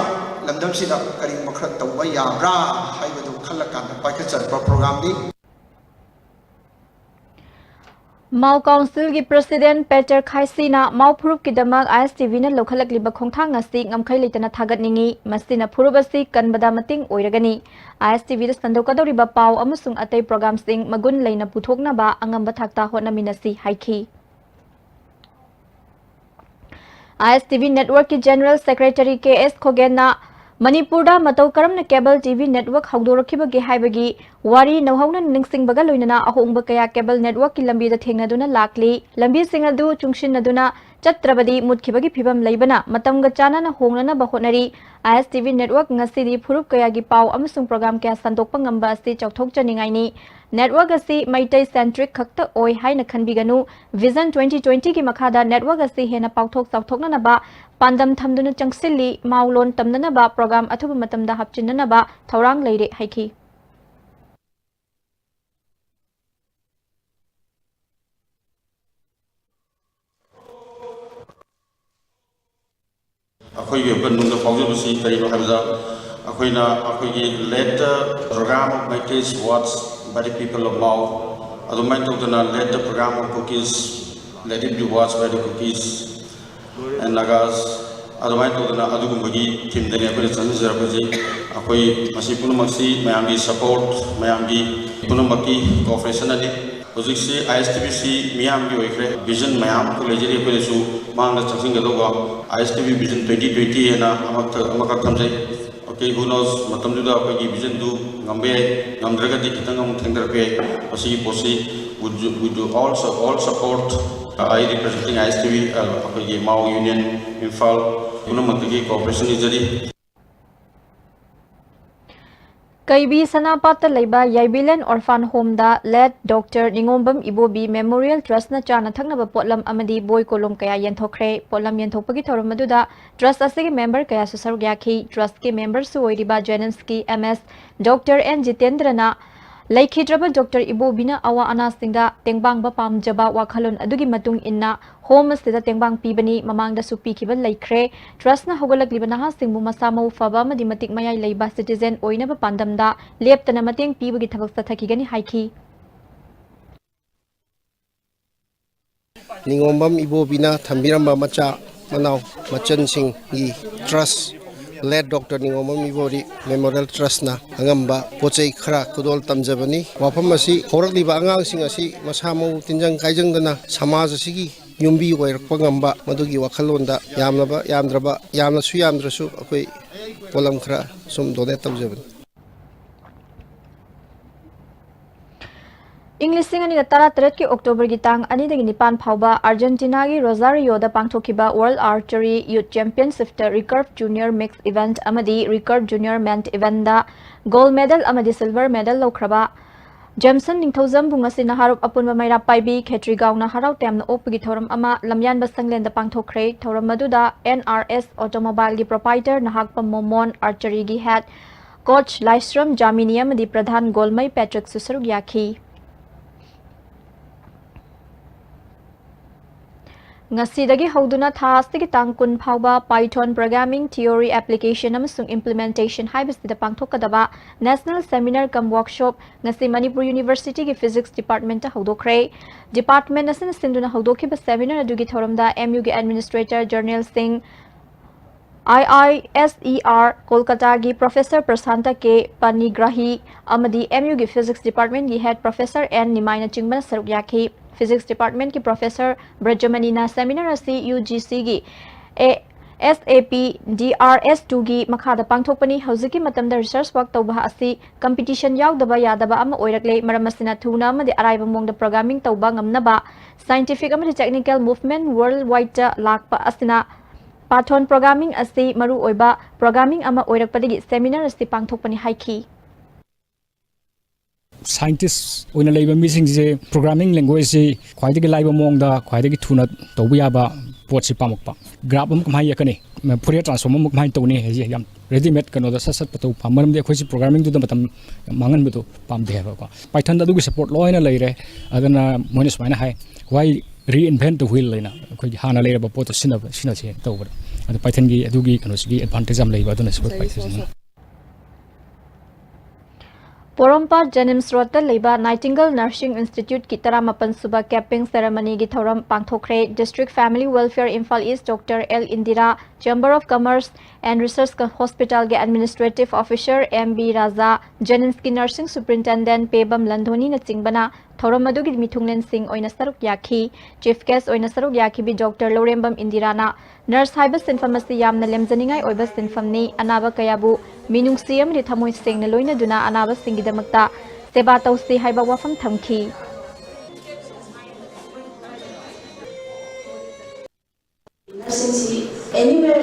ꯂꯝꯗꯝꯁꯤꯗ ꯀꯔꯤꯒꯨꯝꯕ ꯈꯔ ꯇꯧꯕ ꯌꯥꯕ꯭ꯔꯥ ꯍꯥꯏꯕꯗꯨ ꯈꯜꯂꯀꯥꯟꯗ ꯄꯥꯏꯈꯠꯆꯔꯛꯄ ꯄ꯭ꯔꯣꯒ꯭ꯔꯥꯝꯅꯤ꯫ ꯃꯥꯎ ꯀꯥꯎꯟꯁꯤꯜꯒꯤ ꯄ꯭ꯔꯁꯤꯗꯦꯟ ꯄꯦꯇꯔ ꯈꯥꯏꯁꯤꯅ ꯃꯥꯎ ꯐꯨꯔꯨꯞꯀꯤꯗꯃꯛ ꯑꯥꯏ ꯑꯦꯁ ꯇꯤ ꯚꯤꯅ ꯂꯧꯈꯠꯂꯛꯂꯤꯕ ꯈꯣꯡꯊꯥꯡ ꯑꯁꯤ ꯉꯝꯈꯩ ꯂꯩꯇꯅ ꯊꯥꯒꯠꯅꯤꯡꯏ꯫ ꯃꯁꯤꯅ ꯐꯨꯔꯨꯞ ꯑꯁꯤ ꯀꯟꯕꯗ ꯃꯇꯦꯡ ꯑꯣꯏꯔꯒꯅꯤ꯫ ꯑꯥꯏ ꯑꯦꯁ ꯇꯤ ꯚꯤꯗ ꯁꯟꯗꯣꯛꯀꯗꯧꯔꯤꯕ ꯄꯥꯎ ꯑꯃꯁꯨꯡ ꯑꯇꯩ ꯄ꯭ꯔꯣꯒ꯭ꯔꯥꯝꯁꯤꯡ ꯃꯒꯨꯟ ꯂꯩꯅ ꯄꯨꯊꯣꯛꯅꯕ ꯑꯉꯝꯕ ꯊꯥꯛꯇ ꯍꯣꯠꯅꯃꯤꯟꯅꯁꯤ ꯍꯥꯏꯈꯤ꯫ ꯑꯥꯏ S T V ꯅꯦꯠꯋꯔꯛꯀꯤ general secretary ꯀꯦ ꯑꯦꯁ ꯈꯣꯒꯦꯟꯅ ꯃꯅꯤꯄꯨꯔꯗ ꯃꯇꯧ ꯀꯔꯝꯅ ꯀꯦꯕꯜ ꯇꯤ ꯚꯤ ꯅꯦꯠꯋꯔꯛ ꯍꯧꯗꯣꯔꯛꯈꯤꯕꯒꯦ ꯍꯥꯏꯕꯒꯤ ꯋꯥꯔꯤ ꯅꯧꯍꯧꯅꯅ ꯅꯤꯡꯁꯤꯡꯕꯒ ꯂꯣꯏꯅꯅ ꯑꯍꯣꯡꯕ ꯀꯌꯥ ꯀꯦꯕꯜ ꯅꯦꯠꯋꯔꯛꯀꯤ ꯂꯝꯕꯤꯗ ꯊꯦꯡꯅꯗꯨꯅ ꯂꯥꯛꯂꯤ꯫ ꯂꯝꯕꯤꯁꯤꯡ ꯑꯗꯨ ꯆꯨꯡꯁꯤꯟꯅꯗꯨꯅ ꯆꯠꯇ꯭ꯔꯕꯗꯤ ꯃꯨꯠꯈꯤꯕꯒꯤ ꯐꯤꯕꯝ ꯂꯩꯕꯅ ꯃꯇꯝꯒ ꯆꯥꯟꯅꯅ ꯍꯣꯡꯅꯅꯕ ꯍꯣꯠꯅꯔꯤ꯫ ꯑꯥꯏ ꯑꯦꯁ ꯇꯤ ꯚꯤ ꯅꯦꯠꯋꯔꯛ ꯉꯁꯤꯗꯤ ꯐꯨꯔꯨꯞ ꯀꯌꯥꯒꯤ ꯄꯥꯎ ꯑꯃꯁꯨꯡ ꯄ꯭ꯔꯣꯒ꯭ꯔꯥꯝ ꯀꯌꯥ ꯁꯟꯗꯣꯛꯄ ꯉꯝꯕ ꯑꯁꯤ ꯆꯥꯎꯊꯣꯛꯆꯅꯤꯡꯉꯥꯏꯅꯤ꯫ ꯅꯦꯠꯋꯔꯛ ꯑꯁꯤ ꯃꯩꯇꯩ ꯁꯦꯟꯇ꯭ꯔꯤꯛ ꯈꯛꯇ ꯑꯣꯏ ꯍꯥꯏꯅ ꯈꯟꯕꯤꯒꯅꯨ꯫ ꯚꯤꯖꯟ ꯇ꯭ꯋꯦꯟꯇꯤ ꯇ꯭ꯋꯦꯟꯇꯤꯒꯤ ꯃꯈꯥꯗ ꯅꯦꯠꯋꯔꯛ ꯑꯁꯤ ꯍꯦꯟꯅ ꯄꯥꯛꯊꯣꯛ ꯆꯥꯎꯊꯣꯛꯅꯅꯕ ꯄꯥꯟꯗꯝ ꯊꯝꯗꯨꯅ ꯆꯪꯁꯤꯜꯂꯤ꯫ ꯃꯥꯎ ꯂꯣꯟ ꯇꯝꯅꯅꯕ ꯄ꯭ꯔꯣꯒ꯭ꯔꯥꯝ ꯑꯊꯨꯕ ꯃꯇꯝꯗ ꯍꯥꯞꯆꯤꯟꯅꯅꯕ ꯊꯧꯔꯥꯡ ꯂꯩꯔꯦ ꯍꯥꯏꯈꯤ꯫ ꯑꯩꯈꯣꯏꯒꯤ ꯑꯣꯏꯕ ꯅꯨꯡꯗ ꯐꯥꯎꯖꯕꯁꯤ ꯀꯔꯤꯅꯣ ꯍꯥꯏꯕꯗ, ꯑꯩꯈꯣꯏꯅ ꯑꯩꯈꯣꯏꯒꯤ let program of Meiteis watch by the people of Mao, ꯑꯗꯨꯃꯥꯏꯅ ꯇꯧꯗꯅ let program of Kukis let it be watch by the Kukis and Nagas, ꯑꯗꯨꯃꯥꯏꯅ ꯇꯧꯗꯅ ꯑꯗꯨꯒꯨꯝꯕꯒꯤ ꯊꯤꯝꯗꯅꯤ ꯑꯩꯈꯣꯏꯅ ꯆꯪꯁꯤꯟꯖꯔꯛꯄꯁꯤ꯫ ꯑꯩꯈꯣꯏ ꯃꯁꯤ ꯄꯨꯝꯅꯃꯛꯁꯤ ꯃꯌꯥꯝꯒꯤ ꯁꯄꯣꯔꯠ, ꯃꯌꯥꯝꯒꯤ ꯄꯨꯝꯅꯃꯛꯀꯤ ꯀꯣꯑꯣꯄꯔꯦꯁꯟꯅꯅꯤ꯫ ꯍꯧꯖꯤꯛꯁꯤ ꯑꯥꯏ ꯑꯦꯁ ꯇꯤ ꯚꯤꯁꯤ ꯃꯤꯌꯥꯝꯒꯤ ꯑꯣꯏꯈ꯭ꯔꯦ꯫ ꯚꯤꯖꯟ ꯃꯌꯥꯝ ꯑꯃ ꯂꯩꯖꯔꯤ ꯑꯩꯈꯣꯏꯅꯁꯨ ꯃꯥꯡꯗ ꯆꯪꯁꯤꯟꯒꯗꯧꯕ꯫ I S T V vision twenty twenty ꯍꯥꯏꯅ ꯑꯃꯈꯛꯇ, ꯑꯃꯈꯛ ꯊꯝꯖꯩ꯫ ꯑꯣꯀꯦ, who knows, ꯃꯇꯝꯗꯨꯗ ꯑꯩꯈꯣꯏꯒꯤ ꯚꯤꯖꯟꯗꯨ ꯉꯝꯕ ꯌꯥꯏ, ꯉꯝꯗ꯭ꯔꯒꯗꯤ ꯈꯤꯇꯪ ꯑꯃꯨꯛ ꯊꯦꯡꯊꯔꯛꯄ ꯌꯥꯏ꯫ ꯃꯁꯤꯒꯤ ꯄꯣꯠꯁꯤ with, with all, all support, I representing I S T V, ꯑꯩꯈꯣꯏꯒꯤ ꯃꯥꯎ ꯌꯨꯅꯤꯌꯟ ꯏꯝꯐꯥꯜ ꯄꯨꯝꯅꯃꯛꯇꯒꯤ ꯀꯣꯑꯣꯄꯔꯦꯁꯟ ꯅꯤꯖꯔꯤ꯫ ꯀꯩꯕꯤ ꯁꯅꯥꯄꯥꯠꯇ ꯂꯩꯕ ꯌꯥꯏꯕꯤꯂꯦꯟ ꯑꯣꯔꯐꯥꯟ ꯍꯣꯝꯗ ꯂꯦꯠ ꯗꯣꯛꯇꯔ ꯅꯤꯉꯣꯝꯕꯝ ꯏꯕꯣꯕꯤ ꯃꯦꯃꯣꯔꯤꯌꯦꯜ ꯇ꯭ꯔꯁꯅ ꯆꯥꯅ ꯊꯛꯅꯕ ꯄꯣꯠꯂꯝ ꯑꯃꯗꯤ ꯕꯣꯏ ꯀꯣꯂꯣꯝ ꯀꯌꯥ ꯌꯦꯟꯊꯣꯛꯈ꯭ꯔꯦ꯫ ꯄꯣꯠꯂꯝ ꯌꯦꯟꯊꯣꯛꯄꯒꯤ ꯊꯧꯔꯝ ꯑꯗꯨꯗ ꯇ꯭ꯔꯁ ꯑꯁꯤꯒꯤ ꯃꯦꯝꯕꯔ ꯀꯌꯥꯁꯨ ꯁꯔꯨꯛ ꯌꯥꯈꯤ꯫ ꯇ꯭ꯔꯁꯀꯤ ꯃꯦꯝꯕꯔꯁꯨ ꯑꯣꯏꯔꯤꯕ ꯖꯦꯅꯤꯝꯁꯀꯤ ꯑꯦꯝ ꯑꯦꯁ ꯗꯣꯛꯇꯔ ꯑꯦꯟ ꯖꯤꯇꯦꯟꯗ꯭ꯔꯅ ꯂꯩꯈꯤꯗ꯭ꯔꯕ ꯗꯣꯛꯇꯔ ꯏꯕꯣꯕꯤꯅ ꯑꯋꯥ ꯑꯅꯥꯁꯤꯡꯗ ꯇꯦꯡꯕꯥꯡꯕ ꯄꯥꯝꯖꯕ ꯋꯥꯈꯜꯂꯣꯟ ꯑꯗꯨꯒꯤ ꯃꯇꯨꯡ ꯏꯟꯅ ꯍꯣꯝ ꯑꯁꯤꯗ ꯇꯦꯡꯕꯥꯡ ꯄꯤꯕꯅꯤ꯫ ꯃꯃꯥꯡꯗꯁꯨ ꯄꯤꯈꯤꯕ ꯂꯩꯈ꯭ꯔꯦ꯫ ꯇ꯭ꯔꯁꯅ ꯍꯧꯒꯠꯂꯛꯂꯤꯕ ꯅꯍꯥꯁꯤꯡꯕꯨ ꯃꯁꯥ ꯃꯎ ꯐꯕ ꯑꯃꯗꯤ ꯃꯇꯤꯛ ꯃꯌꯥꯏ ꯂꯩꯕ ꯁꯤꯇꯤꯖꯦꯟ ꯑꯣꯏꯅꯕ ꯄꯥꯟꯗꯝꯗ ꯂꯦꯞꯇꯅ ꯃꯇꯦꯡ ꯄꯤꯕꯒꯤ ꯊꯕꯛ ꯆꯠꯊꯈꯤꯒꯅꯤ ꯍꯥꯏꯈꯤ꯫ ꯅꯤꯉꯣꯝꯕꯝ ꯏꯕꯣꯕꯤꯅ ꯊꯝꯕꯤꯔꯝꯕ ꯃꯆꯥ ꯃꯅꯥꯎ ꯃꯆꯟꯁꯤꯡꯒꯤ ꯇ꯭ꯔꯁ, ꯂꯦꯠ ꯗꯣꯛꯇꯔ ꯅꯤꯉꯣꯝꯕꯝ ꯏꯕꯣꯕꯤ ꯃꯦꯃꯣꯔꯤꯌꯦꯜ ꯇ꯭ꯔꯁꯅ ꯑꯉꯝꯕ ꯄꯣꯠ ꯆꯩ ꯈꯔ ꯈꯨꯗꯣꯜ ꯇꯝꯖꯕꯅꯤ꯫ ꯋꯥꯐꯝ ꯑꯁꯤ ꯍꯧꯔꯛꯂꯤꯕ ꯑꯉꯥꯡꯁꯤꯡ ꯑꯁꯤ ꯃꯁꯥ ꯃꯎ ꯇꯤꯟꯖꯪ ꯀꯥꯏꯖꯪꯗꯅ ꯁꯃꯥꯖ ꯑꯁꯤꯒꯤ ꯌꯨꯝꯕꯤ ꯑꯣꯏꯔꯛꯄ ꯉꯝꯕ, ꯃꯗꯨꯒꯤ ꯋꯥꯈꯜꯂꯣꯟꯗ ꯌꯥꯝꯂꯕ ꯌꯥꯝꯗ꯭ꯔꯕ, ꯌꯥꯝꯅꯁꯨ ꯌꯥꯝꯗ꯭ꯔꯁꯨ ꯑꯩꯈꯣꯏ ꯄꯣꯠꯂꯝ ꯈꯔ ꯁꯨꯝ ꯗꯣꯅꯦꯠ ꯇꯧꯖꯕꯅꯤ꯫ ꯏꯪ ꯂꯤꯁꯤꯡ ꯑꯅꯤꯒ ꯇꯔꯥꯇꯔꯦꯠꯀꯤ ꯑꯣꯛꯇꯣꯕꯔꯒꯤ ꯇꯥꯡ ꯑꯅꯤꯗꯒꯤ ꯅꯤꯄꯥꯟ ꯐꯥꯎꯕ ꯑꯥꯔꯖꯦꯟꯇꯤꯅꯥꯒꯤ ꯔꯣꯖꯥꯔꯤꯌꯣꯗ ꯄꯥꯡꯊꯣꯛꯈꯤꯕ World Archery Youth Championshipꯇ recurve junior mixed event ꯑꯃꯗꯤ recurve junior men eventꯗ gold medal ꯑꯃꯗꯤ silver medal ꯂꯧꯈ꯭ꯔꯕ ꯖꯦꯝꯁꯟ ꯅꯤꯡꯊꯧꯖꯝꯕꯨ ꯉꯁꯤ ꯅꯍꯥꯔꯣꯞ ꯑꯄꯨꯟꯕ ꯃꯩꯔꯥ ꯄꯥꯏꯕꯤ ꯈꯦꯇ꯭ꯔꯤꯒꯥꯎꯅ ꯍꯔꯥꯎ ꯇꯌꯥꯝꯅ ꯑꯣꯛꯄꯒꯤ ꯊꯧꯔꯝ ꯑꯃ ꯂꯝꯌꯥꯟꯕ ꯁꯪꯂꯦꯟꯗ ꯄꯥꯡꯊꯣꯛꯈ꯭ꯔꯦ꯫ ꯊꯧꯔꯝ ꯑꯗꯨꯗ N R S Automobileꯒꯤ proprietor ꯅꯍꯥꯛꯄ ꯃꯣꯃꯣꯟ, archeryꯒꯤ head coach ꯂꯥꯏꯁ꯭ꯔꯝ ꯖꯥꯃꯤꯅꯤ ꯑꯃꯗꯤ ꯄ꯭ꯔꯙꯥꯟ ꯒꯣꯜꯃꯩ ꯄꯦꯇ꯭ꯔꯤꯛꯁꯨ ꯁꯔꯨꯛ ꯌꯥꯈꯤ꯫ ꯉꯁꯤꯗꯒꯤ ꯍꯧꯗꯨꯅ ꯊꯥ ꯑꯁꯤꯒꯤ ꯇꯥꯡ ꯀꯨꯟ ꯐꯥꯎꯕ Python programming theory, application ꯑꯃꯁꯨꯡ implementation ꯍꯥꯏꯕꯁꯤꯗ ꯄꯥꯡꯊꯣꯛꯀꯗꯕ national seminar cum workshop ꯉꯁꯤ ꯃꯅꯤꯄꯨꯔ ꯌꯨꯅꯤꯚꯔꯁꯤꯇꯤꯒꯤ physics departmentꯇ ꯍꯧꯗꯣꯛꯈ꯭ꯔꯦ꯫ Department ꯑꯁꯤꯅ ꯁꯤꯟꯗꯨꯅ ꯍꯧꯗꯣꯛꯈꯤꯕ seminar ꯑꯗꯨꯒꯤ ꯊꯧꯔꯝꯗ M Uꯒꯤ administrator Jarnail Singh, I I S E R ꯀꯣꯜꯀꯇꯥꯒꯤ professor ꯄ꯭ꯔꯁꯥꯟꯇ ꯀꯦ ꯄꯥꯅꯤꯒ꯭ꯔꯥꯍꯤ ꯑꯃꯗꯤ M Uꯒꯤ physics departmentꯀꯤ head professor N ꯅꯤꯃꯥꯏꯅꯆꯤꯡꯕꯅ ꯁꯔꯨꯛ ꯌꯥꯈꯤ꯫ Physics departmentꯀꯤ professor ꯕ꯭ꯔꯖꯃꯅꯤꯅ seminar ꯑꯁꯤ U G Cꯒꯤ A, S A P D R S twoꯒꯤ ꯃꯈꯥꯗ ꯄꯥꯡꯊꯣꯛꯄꯅꯤ꯫ ꯍꯧꯖꯤꯛꯀꯤ ꯃꯇꯝꯗ research work ꯇꯧꯕ ꯑꯁꯤ competition ꯌꯥꯎꯗꯕ ꯌꯥꯗꯕ ꯑꯃ ꯑꯣꯏꯔꯛꯂꯦ꯫ ꯃꯔꯝ ꯑꯁꯤꯅ ꯊꯨꯅ ꯑꯃꯗꯤ ꯑꯔꯥꯏꯕ ꯃꯑꯣꯡꯗ programming ꯇꯧꯕ ꯉꯝꯅꯕ scientific ꯑꯃꯗꯤ technical movement worldwideꯇ ꯂꯥꯛꯄ ꯑꯁꯤꯅ Python programming ꯑꯁꯤ ꯃꯔꯨꯑꯣꯏꯕ programming ꯑꯃ ꯑꯣꯏꯔꯛꯄꯗꯒꯤ seminar ꯑꯁꯤ ꯄꯥꯡꯊꯣꯛꯄꯅꯤ ꯍꯥꯏꯈꯤ꯫ Scientist ꯑꯣꯏꯅ ꯂꯩꯕ ꯃꯤꯁꯤꯡꯁꯦ programming languageꯁꯤ ꯈ꯭ꯋꯥꯏꯗꯒꯤ ꯂꯥꯏꯕ ꯃꯑꯣꯡꯗ, ꯈ꯭ꯋꯥꯏꯗꯒꯤ ꯊꯨꯅ ꯇꯧꯕ ꯌꯥꯕ ꯄꯣꯠꯁꯤ ꯄꯥꯝꯃꯛꯄ꯫ Graph ꯑꯃ ꯀꯃꯥꯏꯅ ꯌꯦꯛꯀꯅꯤ, Fourier transform ꯑꯃ ꯀꯃꯥꯏꯅ ꯇꯧꯅꯤ ꯍꯥꯏꯁꯦ ꯌꯥꯝ readymade ꯀꯩꯅꯣꯗ ꯁꯠ ꯁꯠ ꯄꯨꯊꯣꯛꯄ ꯄꯥꯝ-, ꯃꯔꯝꯗꯤ ꯑꯩꯈꯣꯏꯁꯤ programmingꯗꯨꯗ ꯃꯇꯝ ꯌꯥꯝ ꯃꯥꯡꯍꯟꯕꯗꯣ ꯄꯥꯝꯗꯦ ꯍꯥꯏꯕꯀꯣ꯫ Pythonꯗ ꯑꯗꯨꯒꯤ support ꯂꯣꯏꯅ ꯂꯩꯔꯦ꯫ ꯑꯗꯨꯅ ꯃꯣꯏꯅ ꯁꯨꯃꯥꯏꯅ ꯍꯥꯏ, "Why reinvent the wheel?" ꯍꯥꯏꯅ ꯑꯩꯈꯣꯏꯒꯤ ꯍꯥꯟꯅ ꯂꯩꯔꯕ ꯄꯣꯠꯇꯣ ꯁꯤꯖꯤꯟꯅꯕ, ꯁꯤꯖꯤꯟꯅꯁꯦ ꯇꯧꯕꯗ꯫ ꯑꯗꯣ Pythonꯒꯤ ꯑꯗꯨꯒꯤ ꯀꯩꯅꯣꯁꯤꯒꯤ advantage ꯌꯥꯝ ꯂꯩꯕ, ꯑꯗꯨꯅ support Pythonꯁꯤꯅ꯫ ꯄꯣꯔꯣꯝꯄꯥꯠ ꯖꯦꯅꯤꯝꯁ ꯔꯣꯗꯇ ꯂꯩꯕ Nightingale Nursing Instituteꯀꯤ ꯇꯔꯥꯃꯥꯄꯟ ꯁꯨꯕ capping ceremonyꯒꯤ ꯊꯧꯔꯝ ꯄꯥꯡꯊꯣꯛꯈ꯭ꯔꯦ꯫ District Family Welfare Imphal East Doctor L Indira, Chamber of Commerce and Research Hospitalꯒꯤ Administrative Officer M B Raja, ꯖꯦꯅꯤꯝꯁꯀꯤ Nursing Superintendent Pebam ꯂꯟꯙꯣꯅꯤꯅꯆꯤꯡꯕꯅ ꯊꯧꯔꯝ ꯑꯗꯨꯒꯤ ꯃꯤꯊꯨꯡꯂꯦꯟꯁꯤꯡ ꯑꯣꯏꯅ ꯁꯔꯨꯛ ꯌꯥꯈꯤ꯫ Chief guest ꯑꯣꯏꯅ ꯁꯔꯨꯛ ꯌꯥꯈꯤꯕꯤ Doctor ꯂꯧꯔꯦꯝꯕꯝ ꯏꯟꯗꯤꯔꯥꯅ, "Nurse ꯍꯥꯏꯕ ꯁꯤꯟꯐꯝ ꯑꯁꯤ ꯌꯥꯝꯅ ꯂꯦꯝꯖꯅꯤꯡꯉꯥꯏ ꯑꯣꯏꯕ ꯁꯤꯟꯐꯝꯅꯤ꯫ ꯑꯅꯥꯕ ꯀꯌꯥꯕꯨ ꯃꯤꯅꯨꯡꯁꯤ ꯑꯃꯗꯤ ꯊꯃꯣꯏ ꯁꯦꯡꯅ ꯂꯣꯏꯅꯗꯨꯅ ꯑꯅꯥꯕꯁꯤꯡꯒꯤꯗꯃꯛꯇ ꯁꯦꯕꯥ ꯇꯧꯁꯤ" ꯍꯥꯏꯕ ꯋꯥꯐꯝ ꯊꯝꯈꯤ꯫ Nurseꯁꯤꯡꯁꯤ anywhere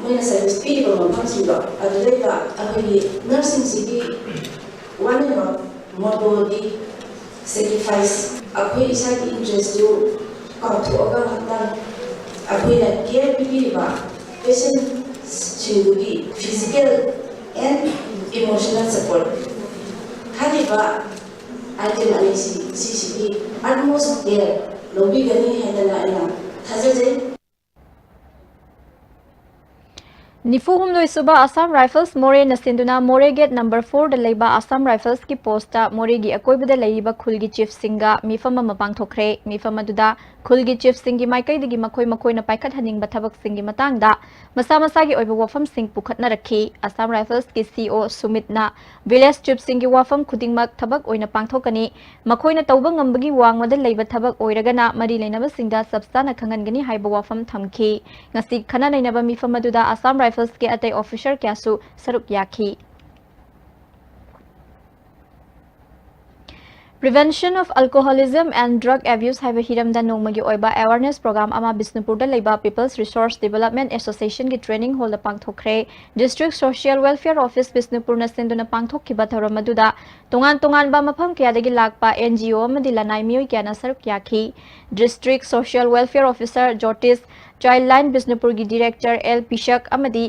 ꯃꯣꯏꯅ service ꯄꯤꯔꯤꯕ ꯃꯐꯝꯁꯤꯡꯗꯣ, ꯑꯗꯨꯗꯩꯗ ꯑꯩꯈꯣꯏꯒꯤ nurseꯁꯤꯡꯁꯤꯒꯤ one and all mottoꯗꯤ sacrifice꯫ ꯑꯩꯈꯣꯏ ꯏꯁꯥꯒꯤ interestꯇꯨ ꯀꯥꯎꯊꯣꯛꯑꯒ ꯉꯥꯛꯇꯪ ꯑꯩꯈꯣꯏꯅ care ꯄꯤꯕꯤꯔꯤꯕ patientꯁꯤꯡꯗꯨꯒꯤ physical and emotional support꯫ ꯍꯥꯏꯔꯤꯕ item ꯑꯅꯤꯁꯤ, ꯁꯤꯁꯤꯒꯤ utmost care ꯂꯧꯕꯤꯒꯅꯤ ꯍꯥꯏꯗꯅ ꯑꯩꯅ ꯊꯥꯖꯖꯩ꯫ ꯅꯤꯐꯨ ꯍꯨꯝꯗꯣꯏ ꯁꯨꯕ Assam Rifles ꯃꯣꯔꯦꯅ ꯁꯤꯟꯗꯨꯅ ꯃꯣꯔꯦ gate number fourꯗ ꯂꯩꯕ Assam Riflesꯀꯤ postꯇ ꯃꯣꯔꯦꯒꯤ ꯑꯀꯣꯏꯕꯗ ꯂꯩꯔꯤꯕ ꯈꯨꯜꯒꯤ chiefꯁꯤꯡꯒ ꯃꯤꯐꯝ ꯑꯃ ꯄꯥꯡꯊꯣꯛꯈ꯭ꯔꯦ꯫ ꯃꯤꯐꯝ ꯑꯗꯨꯗ ꯈꯨꯜꯒꯤ chiefꯁꯤꯡꯒꯤ ꯃꯥꯏꯀꯩꯗꯒꯤ ꯃꯈꯣꯏ ꯃꯈꯣꯏꯅ ꯄꯥꯏꯈꯠꯍꯟꯅꯤꯡꯕ ꯊꯕꯛꯁꯤꯡꯒꯤ ꯃꯇꯥꯡꯗ ꯃꯁꯥ ꯃꯁꯥꯒꯤ ꯑꯣꯏꯕ ꯋꯥꯐꯝꯁꯤꯡ ꯄꯨꯈꯠꯅꯔꯛꯈꯤ꯫ Assam Riflesꯀꯤ C E O ꯁꯨꯃꯤꯠꯅ village chiefꯁꯤꯡꯒꯤ ꯋꯥꯐꯝ ꯈꯨꯗꯤꯡꯃꯛ ꯊꯕꯛ ꯑꯣꯏꯅ ꯄꯥꯡꯊꯣꯛꯀꯅꯤ꯫ ꯃꯈꯣꯏꯅ ꯇꯧꯕ ꯉꯝꯕꯒꯤ ꯋꯥꯡꯃꯗ ꯂꯩꯕ ꯊꯕꯛ ꯑꯣꯏꯔꯒꯅ ꯃꯔꯤ ꯂꯩꯅꯕꯁꯤꯡꯗ ꯆꯞ ꯆꯥꯅ ꯈꯪꯍꯟꯒꯅꯤ ꯍꯥꯏꯕ ꯋꯥꯐꯝ ꯊꯝꯈꯤ꯫ ꯉꯁꯤ ꯈꯟꯅ ꯅꯩꯅꯕ ꯃꯤꯐꯝ ꯑꯗꯨꯗ Assam Riflesꯀꯤ ꯑꯇꯩ officer ꯀꯌꯥꯁꯨ ꯁꯔꯨꯛ ꯌꯥꯈꯤ꯫ Prevention of Alcoholism and Drug Abuse ꯍꯥꯏꯕ ꯍꯤꯔꯝꯗ ꯅꯣꯡꯃꯒꯤ ꯑꯣꯏꯕ awareness program ꯑꯃ ꯕꯤꯁꯅꯨꯄꯨꯔꯗ ꯂꯩꯕ People's Resource Development Associationꯒꯤ training hallꯗ ꯄꯥꯡꯊꯣꯛꯈ꯭ꯔꯦ꯫ District Social Welfare Office ꯕꯤꯁꯅꯨꯄꯨꯔꯅ ꯁꯤꯟꯗꯨꯅ ꯄꯥꯡꯊꯣꯛꯈꯤꯕ ꯊꯧꯔꯝ ꯑꯗꯨꯗ ꯇꯣꯉꯥꯟ ꯇꯣꯉꯥꯟꯕ ꯃꯐꯝ ꯀꯌꯥꯗꯒꯤ ꯂꯥꯛꯄ N G O ꯑꯃꯗꯤ ꯂꯅꯥꯏ ꯃꯤꯑꯣꯏ ꯀꯌꯥꯅ ꯁꯔꯨꯛ ꯌꯥꯈꯤ꯫ District Social Welfare Officer ꯖꯣꯇꯤꯁ, Childline ꯕꯤꯁꯅꯨꯄꯨꯔꯒꯤ director L ꯄꯤꯁꯛ ꯑꯃꯗꯤ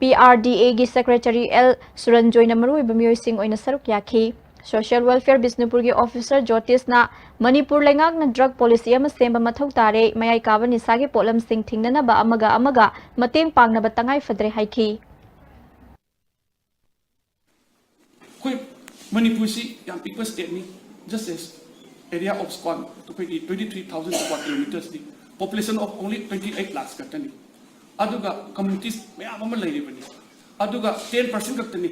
P R D Aꯒꯤ secretary L ꯁꯨꯔꯟꯖꯣꯏꯅ ꯃꯔꯨꯑꯣꯏꯕ ꯃꯤꯑꯣꯏꯁꯤꯡ ꯑꯣꯏꯅ ꯁꯔꯨꯛ ꯌꯥꯈꯤ꯫ Social Welfare ꯕꯤꯁꯅꯨꯄꯨꯔꯒꯤ officer ꯖꯣꯇꯤꯁꯅ ꯃꯅꯤꯄꯨꯔ ꯂꯩꯉꯥꯛꯅ drug policy ꯑꯃ ꯁꯦꯝꯕ ꯃꯊꯧ ꯇꯥꯔꯦ, ꯃꯌꯥꯏ ꯀꯥꯕ ꯅꯤꯁꯥꯒꯤ ꯄꯣꯠꯂꯝꯁꯤꯡ ꯊꯤꯡꯅꯅꯕ ꯑꯃꯒ ꯑꯃꯒ ꯃꯇꯦꯡ ꯄꯥꯡꯅꯕ ꯇꯉꯥꯏ ꯐꯗ꯭ꯔꯦ ꯍꯥꯏꯈꯤ꯫ ꯑꯩꯈꯣꯏ ꯃꯅꯤꯄꯨꯔꯁꯤ ꯌꯥꯝ ꯄꯤꯛꯄ stateꯅꯤ, just as area of square ꯑꯩꯈꯣꯏꯒꯤ twenty three thousand square kilometersꯅꯤ, population of only twenty eight lakhs ꯈꯛꯇꯅꯤ, ꯑꯗꯨꯒ communities ꯃꯌꯥꯝ ꯑꯃ ꯂꯩꯔꯤꯕꯅꯤ, ꯑꯗꯨꯒ ten percent ꯈꯛꯇꯅꯤ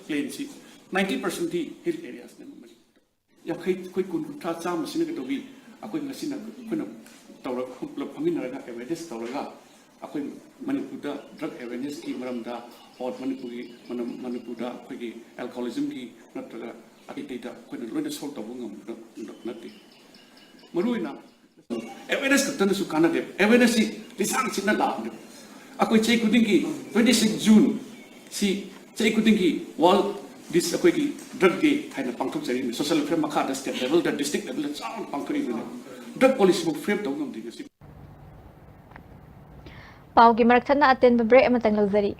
plainꯁꯤ, ninety percentꯗꯤ hill areasꯅꯤ ꯃꯅꯤꯄꯨꯔꯗ꯫ ꯌꯥꯡꯈꯩ ꯑꯩꯈꯣꯏ ꯀꯨꯟ ꯀꯨꯟꯊ꯭ꯔꯥ ꯆꯥꯝꯃꯁꯤꯅ ꯀꯩꯗꯧꯏ? ꯑꯩꯈꯣꯏ ꯉꯁꯤꯅ ꯑꯩꯈꯣꯏꯅ ꯇꯧꯔꯒ ꯄꯨꯂꯞ ꯐꯝꯃꯤꯟꯅꯔꯒ awareness ꯇꯧꯔꯒ ꯑꯩꯈꯣꯏ ꯃꯅꯤꯄꯨꯔꯗ drug awarenessꯀꯤ ꯃꯔꯝꯗ, or ꯃꯅꯤꯄꯨꯔꯒꯤ ꯃꯅꯝ-, ꯃꯅꯤꯄꯨꯔꯗ ꯑꯩꯈꯣꯏꯒꯤ alcoholismꯒꯤ ꯅꯠꯇ꯭ꯔꯒ ꯑꯇꯩ ꯑꯇꯩꯗ ꯑꯩꯈꯣꯏꯅ ꯂꯣꯏꯅ solve ꯇꯧꯕ ꯉꯝꯕ ꯅꯠꯇꯦ꯫ ꯃꯔꯨꯑꯣꯏꯅ awareness ꯈꯛꯇꯅꯁꯨ ꯀꯥꯟꯅꯗꯦ꯫ Awarenessꯁꯤ ꯂꯤꯁꯥꯡ ꯁꯤꯠꯅ ꯂꯥꯛꯑꯕꯅꯦ꯫ ꯑꯩꯈꯣꯏ ꯆꯍꯤ ꯈꯨꯗꯤꯡꯒꯤ twenty six June ꯁꯤ ꯆꯍꯤ ꯈꯨꯗꯤꯡꯒꯤ World Dis-, ꯑꯩꯈꯣꯏꯒꯤ Drug Day ꯍꯥꯏꯅ ꯄꯥꯡꯊꯣꯛꯆꯔꯤꯕꯅꯤ꯫ Social welfare ꯃꯈꯥꯗ state levelꯗ, district levelꯗ ꯆꯥꯎꯅ ꯄꯥꯡꯊꯣꯛꯏꯕꯅꯤ꯫ Drug policyꯐꯥꯎ frame ꯇꯧꯕ ꯉꯝꯗꯦ ꯉꯁꯤ꯫ ꯄꯥꯎꯒꯤ ꯃꯔꯛ ꯊꯠꯅ ꯑꯇꯦꯟꯕ break ꯑꯃꯇꯪ ꯂꯧꯖꯔꯤ꯫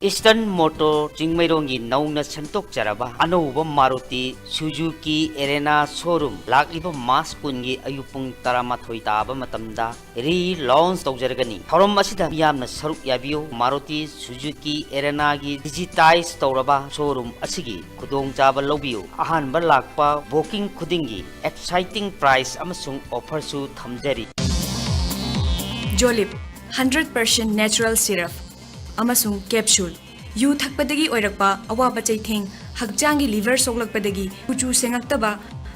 Eastern Motor ꯆꯤꯡꯃꯩꯔꯣꯡꯒꯤ ꯅꯧꯅ ꯁꯦꯝꯗꯣꯛꯆꯔꯕ ꯑꯅꯧꯕ ꯃꯥꯔꯨꯇꯤ ꯁꯨꯖꯨꯀꯤ ꯑꯦꯔꯦꯅꯥ ꯁꯣꯔꯨꯝ ꯂꯥꯛꯂꯤꯕ ꯃꯥꯔꯆ ꯀꯨꯟꯒꯤ ꯑꯌꯨꯛ ꯄꯨꯡ ꯇꯔꯥꯃꯥꯊꯣꯏ ꯇꯥꯕ ꯃꯇꯝꯗ ꯔꯤ ꯂꯣꯟꯆ ꯇꯧꯖꯔꯒꯅꯤ꯫ ꯊꯧꯔꯝ ꯑꯁꯤꯗ ꯃꯤꯌꯥꯝꯅ ꯁꯔꯨꯛ ꯌꯥꯕꯤꯌꯨ꯫ ꯃꯥꯔꯨꯇꯤ ꯁꯨꯖꯨꯀꯤ ꯑꯦꯔꯦꯅꯥꯒꯤ ꯗꯤꯖꯤꯇꯥꯏꯖ ꯇꯧꯔꯕ ꯁꯣꯔꯨꯝ ꯑꯁꯤꯒꯤ ꯈꯨꯗꯣꯡꯆꯥꯕ ꯂꯧꯕꯤꯌꯨ꯫ ꯑꯍꯥꯟꯕ ꯂꯥꯛꯄ ꯕꯨꯀꯤꯡ ꯈꯨꯗꯤꯡꯒꯤ ꯑꯦꯛꯁꯥꯏꯇꯤꯡ ꯄ꯭ꯔꯥꯏꯖ ꯑꯃꯁꯨꯡ ꯑꯣꯐꯔꯁꯨ ꯊꯝꯖꯔꯤ꯫ ꯖꯣꯂꯤꯞ ꯍꯟꯗ꯭ꯔꯦꯠ ꯄꯔꯁꯦꯟ ꯅꯦꯆꯔꯦꯜ ꯁꯤꯔꯞ ꯑꯃꯁꯨꯡ ꯀꯦꯞꯁꯨꯜ꯫ ꯌꯨ ꯊꯛꯄꯗꯒꯤ ꯑꯣꯏꯔꯛꯄ ꯑꯋꯥꯕ ꯆꯩꯊꯦꯡ, ꯍꯛꯆꯥꯡꯒꯤ ꯂꯤꯚꯔ ꯁꯣꯛꯂꯛꯄꯗꯒꯤ ꯀꯨꯆꯨ ꯁꯦꯡꯉꯛꯇꯕ,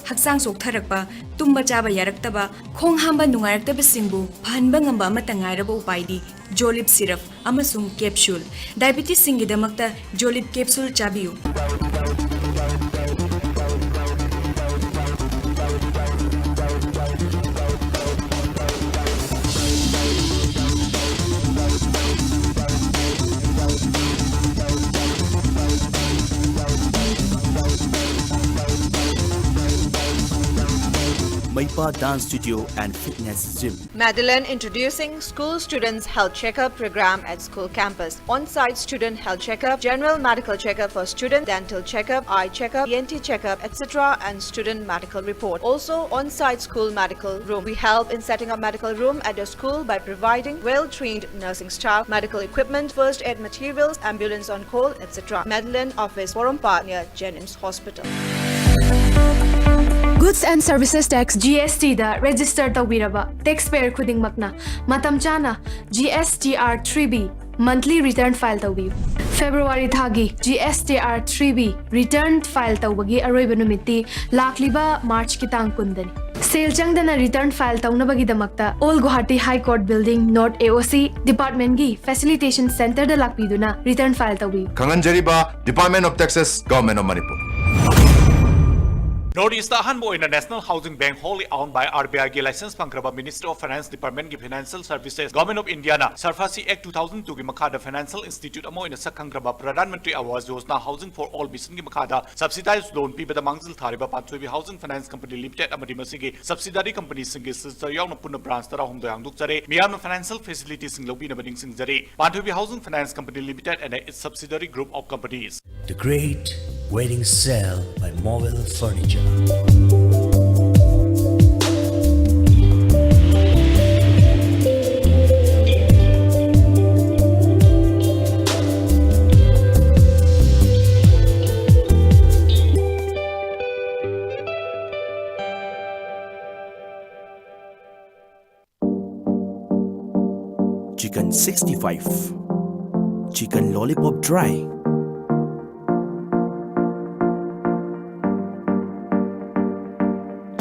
ꯍꯛꯆꯥꯡ ꯆꯣꯛꯊꯔꯛꯄ, ꯇꯨꯝꯕ ꯆꯥꯕ ꯌꯥꯔꯛꯇꯕ, ꯈꯣꯡ ꯍꯥꯝꯕ ꯅꯨꯡꯉꯥꯏꯔꯛꯇꯕꯁꯤꯡꯕꯨ ꯐꯍꯟꯕ ꯉꯝꯕ ꯑꯃꯠꯇ ꯉꯥꯏꯔꯕ ꯎꯄꯥꯏꯗꯤ ꯖꯣꯂꯤꯞ ꯁꯤꯔꯞ ꯑꯃꯁꯨꯡ ꯀꯦꯞꯁꯨꯜ꯫ ꯗꯥꯏꯕꯤꯇꯤꯁꯁꯤꯡꯒꯤꯗꯃꯛꯇ ꯖꯣꯂꯤꯞ ꯀꯦꯞꯁꯨꯜ ꯆꯥꯕꯤꯌꯨ꯫ Ipa Dance Studio and Fitness Gym. Madeline introducing school students health checkup program at school campus. On-site student health checkup, general medical checkup for student, dental checkup, eye checkup, E N T checkup, et cetera, and student medical report. Also, on-site school medical room. We help in setting up medical room at your school by providing well-trained nursing staff, medical equipment, first aid materials, ambulance on call, et cetera. Madeline office, Porompat near Jennings Hospital. Goods and Services Tax, G S T the register ꯇꯧꯕꯤꯔꯕ taxpayer ꯈꯨꯗꯤꯡꯃꯛꯅ ꯃꯇꯝ ꯆꯥꯅ G S T R three B monthly return file ꯇꯧꯕꯤꯌꯨ꯫ February ꯊꯥꯒꯤ G S T R three B return file ꯇꯧꯕꯒꯤ ꯑꯔꯣꯏꯕ ꯅꯨꯃꯤꯠꯇꯤ ꯂꯥꯛꯂꯤꯕ March ꯀꯤ ꯇꯥꯡ ꯀꯨꯟꯗꯅꯤ꯫ ꯁꯦꯜ ꯆꯪꯗꯅ return file ꯇꯧꯅꯕꯒꯤꯗꯃꯛꯇ Old Guwahati High Court Building, North A O C department ꯀꯤ facilitation center ꯗ ꯂꯥꯛꯄꯤꯗꯨꯅ return file ꯇꯧꯕꯤꯌꯨ꯫ ꯈꯪꯍꯟꯖꯔꯤꯕ Department of Taxes, Government of Manipur꯫ North East ꯇ ꯑꯍꯥꯟꯕ ꯑꯣꯏꯅ National Housing Bank, wholly owned by R B I ꯒꯤ license ꯐꯪꯈ꯭ꯔꯕ Ministry of Finance department ꯀꯤ Financial Services, Government of India ꯅ SARFAESI Act two thousand two ꯒꯤ ꯃꯈꯥꯗ financial institute ꯑꯃ ꯑꯣꯏꯅ ꯁꯛ ꯈꯪꯈ꯭ꯔꯕ Pradhan Mantri Awas Yojana Housing for All mission ꯒꯤ ꯃꯈꯥꯗ subsidized loan ꯄꯤꯕꯗ ꯃꯥꯡꯖꯤꯜ ꯊꯥꯔꯤꯕ ꯄꯥꯟꯊꯣꯏꯕꯤ Housing Finance Company Limited ꯑꯃꯗꯤ ꯃꯁꯤꯒꯤ subsidiary company ꯁꯤꯡꯒꯤ sister ꯌꯥꯎꯅ ꯄꯨꯟꯅ branch ꯇꯔꯥꯍꯨꯝꯗꯣꯏ ꯍꯥꯡꯗꯣꯛꯆꯔꯦ꯫ ꯃꯤꯌꯥꯝꯅ financial facility ꯁꯤꯡ ꯂꯧꯕꯤꯅꯕ ꯅꯤꯡꯁꯤꯡꯖꯔꯤ꯫ Panthuibi Housing Finance Company Limited and its subsidiary group of companies. The Great Wedding Sale by Mobile Furniture. Chicken sixty-five. Chicken lollipop dry.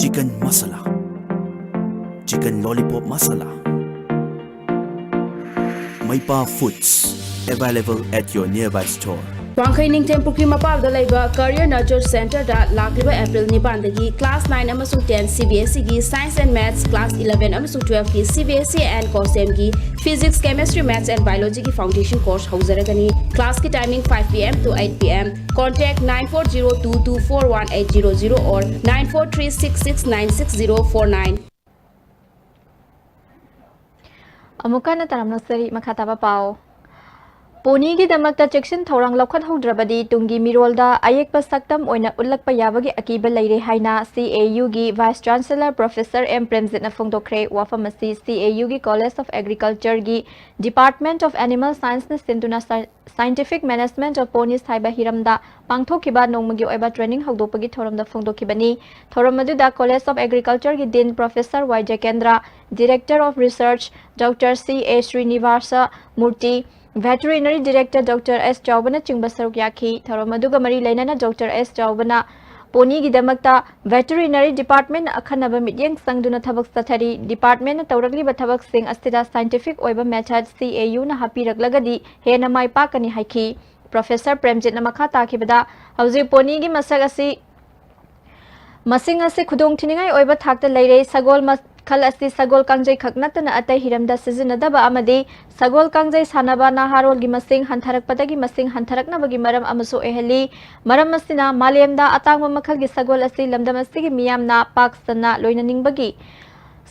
Chicken masala. Chicken lollipop masala. Maipa Foods, available at your nearby store. ꯋꯥꯡꯈꯩ ꯅꯤꯡꯊꯦꯝ ꯄꯨꯈ꯭ꯔꯤ ꯃꯄꯥꯜꯗ ꯂꯩꯕ Career Nurture Centerꯗ ꯂꯥꯛꯂꯤꯕ April ꯅꯤꯄꯥꯟꯗꯒꯤ class nine ꯑꯃꯁꯨꯡ ten CBSEꯒꯤ Science and Maths, class eleven ꯑꯃꯁꯨꯡ twelveꯀꯤ CBSE and COSMꯒꯤ Physics, Chemistry, Maths and Biologyꯒꯤ foundation course ꯍꯧꯖꯔꯒꯅꯤ꯫ Classꯀꯤ timing five PM to eight PM꯫ Contact nine four zero two two four one eight zero zero or nine four three six six nine six zero four nine꯫ ꯑꯃꯨꯛꯀ ꯍꯟꯅ ꯇꯥꯔꯝꯅ ꯁꯔꯤ ꯃꯈꯥ ꯇꯥꯕ ꯄꯥꯎ꯫ ꯄꯣꯅꯤꯒꯤꯗꯃꯛꯇ ꯆꯦꯛꯁꯤꯟ ꯊꯧꯔꯥꯡ ꯂꯧꯈꯠꯍꯧꯗ꯭ꯔꯕꯗꯤ ꯇꯨꯡꯒꯤ ꯃꯤꯔꯣꯜꯗ ꯑꯌꯦꯛꯄ ꯁꯛꯇꯝ ꯑꯣꯏꯅ ꯎꯠꯂꯛꯄ ꯌꯥꯕꯒꯤ ꯑꯀꯤꯕ ꯂꯩꯔꯦ ꯍꯥꯏꯅ CAUꯒꯤ Vice Chancellor Professor M ꯄ꯭ꯔꯦꯝꯖꯤꯠꯅ ꯐꯣꯡꯗꯣꯛꯈ꯭ꯔꯦ꯫ ꯋꯥꯐꯝ ꯑꯁꯤ CAUꯒꯤ College of Agricultureꯒꯤ Department of Animal Scienceꯅ ꯁꯤꯟꯗꯨꯅ Sci-, Scientific Management of Ponies ꯍꯥꯏꯕ ꯍꯤꯔꯝꯗ ꯄꯥꯡꯊꯣꯛꯈꯤꯕ ꯅꯣꯡꯃꯒꯤ ꯑꯣꯏꯕ training ꯍꯧꯗꯣꯛꯄꯒꯤ ꯊꯧꯔꯝꯗ ꯐꯣꯡꯗꯣꯛꯈꯤꯕꯅꯤ꯫ ꯊꯧꯔꯝ ꯑꯗꯨꯗ College of Agricultureꯒꯤ Dean Professor Y ꯖꯦꯀꯦꯟꯗ꯭ꯔ, Director of Research Doctor ꯁꯤ ꯑꯦ ꯁ꯭ꯔꯤꯅꯤꯕꯥꯁ ꯃꯨꯔꯇꯤ, Veterinary Director Doctor ꯑꯦꯁ ꯆꯥꯎꯕꯅꯆꯤꯡꯕ ꯁꯔꯨꯛ ꯌꯥꯈꯤ꯫ ꯊꯧꯔꯝ ꯑꯗꯨꯒ ꯃꯔꯤ ꯂꯩꯅꯅ Doctor ꯑꯦꯁ ꯆꯥꯎꯕꯅ ꯄꯣꯅꯤꯒꯤꯗꯃꯛꯇ Veterinary Department ꯑꯈꯟꯅꯕ ꯃꯤꯠꯌꯦꯡ ꯆꯪꯗꯨꯅ ꯊꯕꯛ ꯆꯠꯊꯔꯤ꯫ Departmentꯅ ꯇꯧꯔꯛꯂꯤꯕ ꯊꯕꯛꯁꯤꯡ ꯑꯁꯤꯗ scientific ꯑꯣꯏꯕ method CAUꯅ ꯍꯥꯞꯄꯤꯔꯛꯂꯒꯗꯤ ꯍꯦꯟꯅ ꯃꯥꯏ ꯄꯥꯛꯀꯅꯤ ꯍꯥꯏꯈꯤ꯫ Professor ꯄ꯭ꯔꯦꯝꯖꯤꯠꯅ ꯃꯈꯥ ꯇꯥꯈꯤꯕꯗ, ꯍꯧꯖꯤꯛ ꯄꯣꯅꯤꯒꯤ ꯃꯁꯛ ꯑꯁꯤ ꯃꯁꯤꯡ ꯑꯁꯤ ꯈꯨꯗꯣꯡꯊꯤꯅꯤꯡꯉꯥꯏ ꯑꯣꯏꯕ ꯊꯥꯛꯇ ꯂꯩꯔꯦ꯫ ꯁꯒꯣꯜ ꯃꯈꯜ ꯑꯁꯤ ꯁꯒꯣꯜ ꯀꯥꯡꯖꯩ ꯈꯛ ꯅꯠꯇꯅ ꯑꯇꯩ ꯍꯤꯔꯝꯗ ꯁꯤꯖꯤꯟꯅꯗꯕ ꯑꯃꯗꯤ ꯁꯒꯣꯜ ꯀꯥꯡꯖꯩ ꯁꯥꯟꯅꯕ ꯅꯍꯥꯔꯣꯜꯒꯤ ꯃꯁꯤꯡ ꯍꯟꯊꯔꯛꯄꯗꯒꯤ ꯃꯁꯤꯡ ꯍꯟꯊꯔꯛꯅꯕꯒꯤ ꯃꯔꯝ ꯑꯃꯁꯨ ꯑꯣꯏꯍꯜꯂꯤ꯫ ꯃꯔꯝ ꯑꯁꯤꯅ ꯃꯥꯂꯦꯝꯗ ꯑꯇꯥꯡꯕ ꯃꯈꯜꯒꯤ ꯁꯒꯣꯜ ꯑꯁꯤ ꯂꯝꯗꯝ ꯑꯁꯤꯒꯤ ꯃꯤꯌꯥꯝꯅ ꯄꯥꯛ ꯁꯟꯅ ꯂꯣꯏꯅꯅꯤꯡꯕꯒꯤ,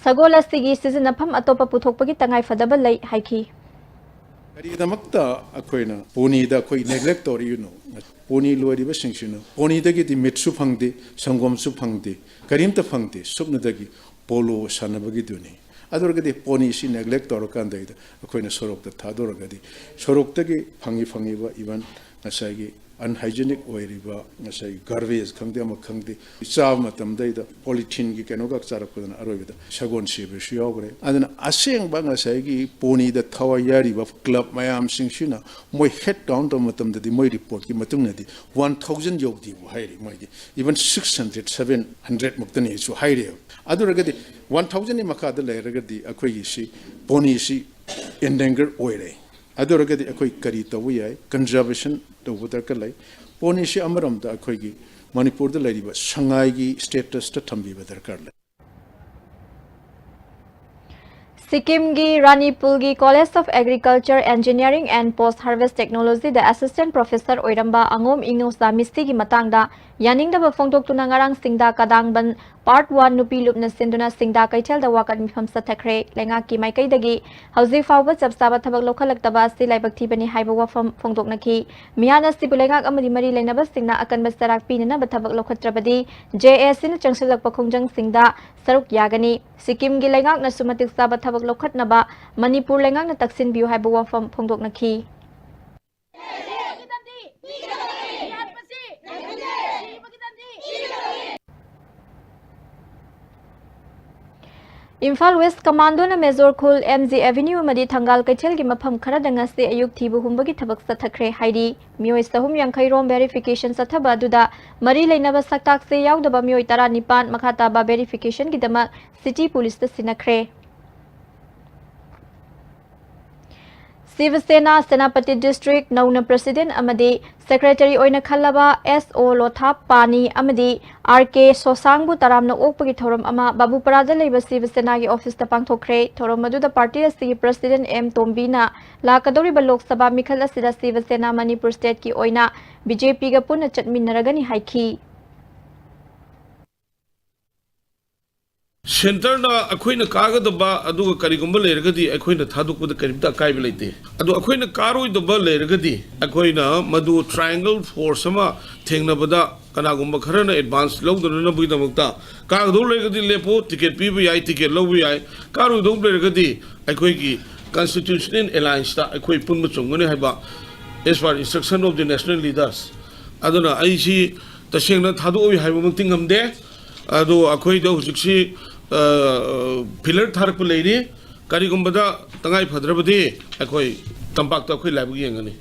ꯁꯒꯣꯜ ꯑꯁꯤꯒꯤ ꯁꯤꯖꯤꯟꯅꯐꯝ ꯑꯇꯣꯞꯄ ꯄꯨꯊꯣꯛꯄꯒꯤ ꯇꯉꯥꯏ ꯐꯗꯕ ꯂꯩ ꯍꯥꯏꯈꯤ꯫ ꯀꯔꯤꯒꯤꯗꯃꯛꯇ ꯑꯩꯈꯣꯏꯅ ꯄꯣꯅꯤꯗ ꯑꯩꯈꯣꯏ neglect ꯇꯧꯔꯤꯕꯅꯣ? ꯄꯣꯅꯤ ꯂꯣꯏꯔꯤꯕꯁꯤꯡꯁꯤꯅ ꯄꯣꯅꯤꯗꯒꯤꯗꯤ ꯃꯤꯠꯁꯨ ꯐꯪꯗꯦ, ꯁꯪꯒꯣꯝꯁꯨ ꯐꯪꯗꯦ, ꯀꯔꯤꯝꯇ ꯐꯪꯗꯦ꯫ ꯁꯨꯞꯅꯗꯒꯤ ꯄꯣꯂꯣ ꯁꯥꯟꯅꯕꯒꯤꯗꯨꯅꯤ꯫ ꯑꯗꯨ ꯑꯣꯏꯔꯒꯗꯤ ꯄꯣꯅꯤꯁꯤ neglect ꯇꯧꯔꯀꯥꯟꯗꯩꯗ ꯑꯩꯈꯣꯏꯅ ꯁꯣꯔꯣꯛꯇ ꯊꯥꯗꯣꯔꯒꯗꯤ ꯁꯣꯔꯣꯛꯇꯒꯤ ꯐꯪꯉꯤ ꯐꯪꯉꯤꯕ even ꯉꯁꯥꯏꯒꯤ unhygienic ꯑꯣꯏꯔꯤꯕ ꯉꯁꯥꯏꯒꯤ garbage ꯈꯪꯗꯦ ꯑꯃ ꯈꯪꯗꯦ ꯆꯥꯕ ꯃꯇꯝꯗꯩꯗ polytheneꯒꯤ ꯀꯩꯅꯣꯒ ꯆꯥꯔꯛꯄꯗꯨꯅ ꯑꯔꯣꯏꯕꯗ ꯁꯒꯣꯜ ꯁꯤꯕꯁꯨ ꯌꯥꯎꯈ꯭ꯔꯦ꯫ ꯑꯗꯨꯅ ꯑꯁꯦꯡꯕ ꯉꯁꯥꯏꯒꯤ ꯄꯣꯅꯤꯗ ꯊꯋꯥꯏ ꯌꯥꯔꯤꯕ club ꯃꯌꯥꯝꯁꯤꯡꯁꯤꯅ ꯃꯣꯏ head count ꯇꯧꯕ ꯃꯇꯝꯗꯗꯤ ꯃꯣꯏ reportꯀꯤ ꯃꯇꯨꯡ ꯏꯟꯅꯗꯤ one thousand ꯌꯧꯗꯦꯕꯨ ꯍꯥꯏꯔꯤ꯫ ꯃꯣꯏꯗꯤ even six hundred, seven hundred ꯃꯨꯛꯇꯅꯤꯁꯨ ꯍꯥꯏꯔꯦꯕ꯫ ꯑꯗꯨ ꯑꯣꯏꯔꯒꯗꯤ one thousandꯒꯤ ꯃꯈꯥꯗ ꯂꯩꯔꯒꯗꯤ ꯑꯩꯈꯣꯏꯒꯤ ꯁꯤ ꯄꯣꯅꯤꯁꯤ endangered ꯑꯣꯏꯔꯦ꯫ ꯑꯗꯨ ꯑꯣꯏꯔꯒꯗꯤ ꯑꯩꯈꯣꯏ ꯀꯔꯤ ꯇꯧꯕ ꯌꯥꯏ? Conservation ꯇꯧꯕ ꯗꯔꯀꯥꯔ ꯂꯩ꯫ ꯄꯣꯅꯤꯁꯤ ꯑꯃꯔꯣꯝꯗ ꯑꯩꯈꯣꯏꯒꯤ ꯃꯅꯤꯄꯨꯔꯗ ꯂꯩꯔꯤꯕ ꯁꯉꯥꯏꯒꯤ status ꯇ ꯊꯝꯕꯤꯕ ꯗꯔꯀꯥꯔ ꯂꯩ꯫ ꯁꯤꯛꯀꯤꯝꯒꯤ ꯔꯥꯅꯤꯄꯨꯜꯒꯤ College of Agriculture, Engineering and Post Harvest Technology the Assistant Professor ꯑꯣꯏꯔꯝꯕ ꯑꯉꯣꯝ ꯏꯉꯧꯁꯥ ꯃꯤꯁꯇꯤꯒꯤ ꯃꯇꯥꯡꯗ ꯌꯥꯅꯤꯡꯗꯕ ꯐꯣꯡꯗꯣꯛꯇꯨꯅ ꯉꯔꯥꯡ ꯁꯤꯡꯗꯥ ꯀꯗꯥꯡꯕꯟ Part One ꯅꯨꯄꯤ ꯂꯨꯞꯅ ꯁꯤꯟꯗꯨꯅ ꯁꯤꯡꯗꯥ ꯀꯩꯊꯦꯜꯗ ꯋꯥꯀꯠ ꯃꯤꯐꯝ ꯆꯠꯊꯈ꯭ꯔꯦ꯫ ꯂꯩꯉꯥꯛꯀꯤ ꯃꯥꯏꯀꯩꯗꯒꯤ ꯍꯧꯖꯤꯛ ꯐꯥꯎꯕ ꯆꯞ ꯆꯥꯕ ꯊꯕꯛ ꯂꯧꯈꯠꯂꯛꯇꯕ ꯑꯁꯤ ꯂꯥꯏꯕꯛ ꯊꯤꯕꯅꯤ ꯍꯥꯏꯕ ꯋꯥꯐꯝ ꯐꯣꯡꯗꯣꯛꯅꯈꯤ꯫ ꯃꯤꯍꯥꯠ ꯑꯁꯤꯕꯨ ꯂꯩꯉꯥꯛ ꯑꯃꯗꯤ ꯃꯔꯤ ꯂꯩꯅꯕꯁꯤꯡꯅ ꯑꯀꯟꯕ ꯆꯩꯔꯥꯛ ꯄꯤꯅꯅꯕ ꯊꯕꯛ ꯂꯧꯈꯠꯇ꯭ꯔꯕꯗꯤ J A C ꯅ ꯆꯪꯁꯤꯜꯂꯛꯄ ꯈꯣꯡꯖꯪꯁꯤꯡꯗ ꯁꯔꯨꯛ ꯌꯥꯒꯅꯤ꯫ ꯁꯤꯛꯀꯤꯝꯒꯤ ꯂꯩꯉꯥꯛꯅꯁꯨ ꯃꯇꯤꯛ ꯆꯥꯕ ꯊꯕꯛ ꯂꯧꯈꯠꯅꯕ ꯃꯅꯤꯄꯨꯔ ꯂꯩꯉꯥꯛꯅ ꯇꯛꯁꯤꯟꯕꯤꯌꯨ ꯍꯥꯏꯕ ꯋꯥꯐꯝ ꯐꯣꯡꯗꯣꯛꯅꯈꯤ꯫ ꯏꯝꯐꯥꯜ West Commando ꯅ ꯃꯦꯖꯣꯔ ꯈꯨꯜ, M G Avenue ꯑꯃꯗꯤ ꯊꯪꯒꯥꯜ ꯀꯩꯊꯦꯜꯒꯤ ꯃꯐꯝ ꯈꯔꯗ ꯉꯁꯤ ꯑꯌꯨꯛ ꯊꯤꯕ ꯍꯨꯝꯕꯒꯤ ꯊꯕꯛ ꯆꯠꯊꯈ꯭ꯔꯦ ꯍꯥꯏꯔꯤ꯫ ꯃꯤꯑꯣꯏ ꯆꯍꯨꯝ ꯌꯥꯡꯈꯩ ꯔꯣꯝ verification ꯆꯠꯊꯕ ꯑꯗꯨꯗ ꯃꯔꯤ ꯂꯩꯅꯕ ꯁꯛꯇꯥꯛꯁꯦ ꯌꯥꯎꯗꯕ ꯃꯤꯑꯣꯏ ꯇꯔꯥꯅꯤꯄꯥꯟ ꯃꯈꯥ ꯇꯥꯕ verification ꯒꯤꯗꯃꯛ city police ꯇ ꯁꯤꯟꯅꯈ꯭ꯔꯦ꯫ ꯁꯤꯕ ꯁꯦꯅꯥ ꯁꯦꯅꯥꯄꯇꯤ district ꯅꯧꯅ president ꯑꯃꯗꯤ secretary ꯑꯣꯏꯅ ꯈꯜꯂꯕ S O ꯂꯣꯊꯥꯞ ꯄꯥꯅꯤ ꯑꯃꯗꯤ R K ꯁꯣꯁꯥꯡꯕꯨ ꯇꯔꯥꯝꯅ ꯑꯣꯛꯄꯒꯤ ꯊꯧꯔꯝ ꯑꯃ ꯕꯥꯕꯨꯄꯔꯥꯗ ꯂꯩꯕ ꯁꯤꯕ ꯁꯦꯅꯥꯒꯤ office ꯇ ꯄꯥꯡꯊꯣꯛꯈ꯭ꯔꯦ꯫ ꯊꯧꯔꯝ ꯑꯗꯨꯗ party ꯑꯁꯤꯒꯤ president M ꯇꯣꯝꯕꯤꯅ ꯂꯥꯛꯀꯗꯧꯔꯤꯕ ꯂꯣꯛ ꯁꯚꯥ ꯃꯤꯈꯜ ꯑꯁꯤꯗ ꯁꯤꯕ ꯁꯦꯅꯥ ꯃꯅꯤꯄꯨꯔ state ꯀꯤ ꯑꯣꯏꯅ B J P ꯒ ꯄꯨꯟꯅ ꯆꯠꯃꯤꯟꯅꯔꯒꯅꯤ ꯍꯥꯏꯈꯤ꯫ Centre ꯅ ꯑꯩꯈꯣꯏꯅ ꯀꯥꯒꯗꯕ ꯑꯗꯨꯒ ꯀꯔꯤꯒꯨꯝꯕ ꯂꯩꯔꯒꯗꯤ ꯑꯩꯈꯣꯏꯅ ꯊꯥꯗꯣꯛꯄꯗ ꯀꯔꯤꯝꯇ ꯑꯀꯥꯏꯕ ꯂꯩꯇꯦ꯫ ꯑꯗꯣ ꯑꯩꯈꯣꯏꯅ ꯀꯥꯔꯣꯏꯗꯕ ꯂꯩꯔꯒꯗꯤ ꯑꯩꯈꯣꯏꯅ ꯃꯗꯨ triangle force ꯑꯃ ꯊꯦꯡꯅꯕꯗ ꯀꯅꯥꯒꯨꯝꯕ ꯈꯔꯅ advance ꯂꯧꯗꯅꯅꯕꯒꯤꯗꯃꯛꯇ ꯀꯥꯒꯗꯧ ꯂꯩꯔꯒꯗꯤ ꯂꯦꯞꯄꯣ, ticket ꯄꯤꯕ ꯌꯥꯏ, ticket ꯂꯧꯕ ꯌꯥꯏ꯫ ꯀꯥꯔꯣꯏꯗꯧ ꯂꯩꯔꯒꯗꯤ ꯑꯩꯈꯣꯏꯒꯤ constitutional alliance ꯇ ꯑꯩꯈꯣꯏ ꯄꯨꯟꯕ ꯆꯨꯝꯒꯅꯤ ꯍꯥꯏꯕ, as per instruction of the national leaders꯫ ꯑꯗꯨꯅ ꯑꯩꯁꯤ ꯇꯁꯦꯡꯅ ꯊꯥꯗꯣꯛꯑꯣꯏ ꯍꯥꯏꯕꯃꯛꯇꯤ ꯉꯝꯗꯦ꯫ ꯑꯗꯣ ꯑꯩꯈꯣꯏꯗ ꯍꯧꯖꯤꯛꯁꯤ pillar ꯊꯥꯔꯛꯄ ꯂꯩꯔꯤ꯫ ꯀꯔꯤꯒꯨꯝꯕꯗ ꯇꯉꯥꯏ ꯐꯗ꯭ꯔꯕꯗꯤ ꯑꯩꯈꯣꯏ ꯇꯝꯄꯥꯛꯇ ꯑꯩꯈꯣꯏ ꯂꯥꯏꯕꯛ ꯌꯦꯡꯒꯅꯤ꯫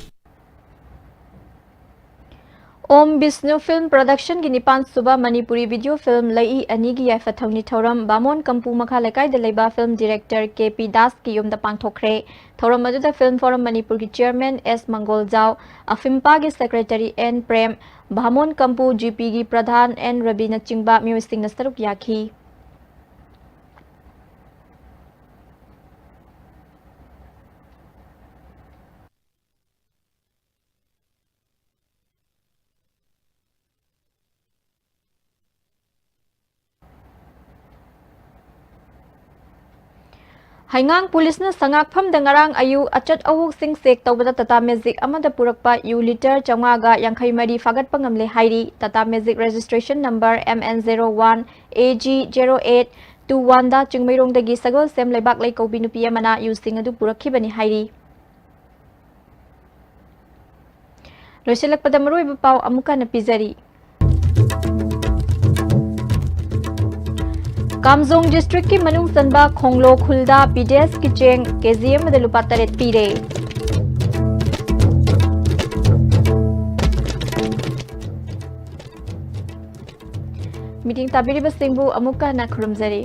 ꯑꯣꯝ ꯕꯤꯁꯅꯨ ꯐꯤꯜꯝ ꯄ꯭ꯔꯣꯗꯛꯁꯟꯒꯤ ꯅꯤꯄꯥꯟ ꯁꯨꯕ ꯃꯅꯤꯄꯨꯔꯤ ꯚꯤꯗꯤꯑꯣ ꯐꯤꯜꯝ ꯂꯩꯏ ꯑꯅꯤꯒꯤ ꯌꯥꯏꯐ ꯊꯧꯅꯤ ꯊꯧꯔꯝ ꯕꯥꯃꯣꯟ ꯀꯝꯄꯨ ꯃꯈꯥ ꯂꯩꯀꯥꯏꯗ ꯂꯩꯕ ꯐꯤꯜꯝ ꯗꯤꯔꯦꯛꯇꯔ ꯀꯦ ꯄꯤ ꯗꯥꯁꯀꯤ ꯌꯨꯝꯗ ꯄꯥꯡꯊꯣꯛꯈ꯭ꯔꯦ꯫ ꯊꯧꯔꯝ ꯑꯗꯨꯗ ꯐꯤꯜꯝ ꯐꯣꯔꯝ ꯃꯅꯤꯄꯨꯔꯒꯤ ꯆꯤꯌꯔꯃꯦꯟ ꯑꯦꯁ ꯃꯪꯒꯣꯜꯖꯥꯎ, ꯑꯐꯤꯝꯄꯥꯒꯤ ꯁꯦꯀ꯭ꯔꯦꯇꯔꯤ ꯑꯦꯟ ꯄ꯭ꯔꯦꯝ, ꯚꯥꯃꯣꯟ ꯀꯝꯄꯨ ꯖꯤꯄꯤꯒꯤ ꯄ꯭ꯔꯙꯥꯟ ꯑꯦꯟ ꯔꯕꯤꯅꯆꯤꯡꯕ ꯃꯤꯑꯣꯏꯁꯤꯡꯅ ꯁꯔꯨꯛ ꯌꯥꯈꯤ꯫ ꯍꯩꯉꯥꯡ ꯄꯨꯂꯤꯁꯅ ꯁꯉꯥꯛꯐꯝꯗ ꯉꯔꯥꯡ ꯑꯌꯨꯛ ꯑꯆꯠ ꯑꯋꯣꯛꯁꯤꯡ ꯆꯦꯛ ꯇꯧꯕꯗ ꯇꯥꯇꯥ ꯃꯦꯖꯤꯛ ꯑꯃꯗ ꯄꯨꯔꯛꯄ ꯌꯨ ꯂꯤꯇꯔ ꯆꯥꯝꯃꯉꯥꯒ ꯌꯥꯡꯈꯩ ꯃꯔꯤ ꯐꯥꯒꯠꯄ ꯉꯝꯂꯦ ꯍꯥꯏꯔꯤ꯫ Tata magic registration number M N zero one A G zero eight two ꯋꯥꯟꯗ ꯆꯤꯡꯃꯩꯔꯣꯡꯗꯒꯤ ꯁꯒꯣꯜꯁꯦꯝ ꯂꯩꯕꯥꯛꯂꯩ ꯀꯧꯕꯤ ꯅꯨꯄꯤ ꯑꯃꯅ ꯌꯨꯁꯤꯡ ꯑꯗꯨ ꯄꯨꯔꯛꯈꯤꯕꯅꯤ ꯍꯥꯏꯔꯤ꯫ ꯂꯣꯏꯁꯤꯜꯂꯛꯄꯗ ꯃꯔꯨꯑꯣꯏꯕ ꯄꯥꯎ ꯑꯃꯨꯛ ꯍꯟꯅ ꯄꯤꯖꯔꯤ꯫ ꯀꯥꯝꯖꯣꯡ ꯗꯤꯁꯇ꯭ꯔꯤꯛꯀꯤ ꯃꯅꯨꯡ ꯆꯟꯕ ꯈꯣꯡꯂꯣ ꯈꯨꯜꯗ ꯕꯤ ꯗꯤ ꯑꯦꯁꯀꯤ ꯆꯦꯡ ꯀꯦ ꯖꯤ ꯑꯃꯗ ꯂꯨꯄꯥ ꯇꯔꯦꯠ ꯄꯤꯔꯦ꯫ ꯃꯤꯇꯤꯡ ꯇꯥꯕꯤꯔꯤꯕꯁꯤꯡꯕꯨ ꯑꯃꯨꯛꯀ ꯍꯟꯅ ꯈꯨꯔꯨꯝꯖꯔꯤ꯫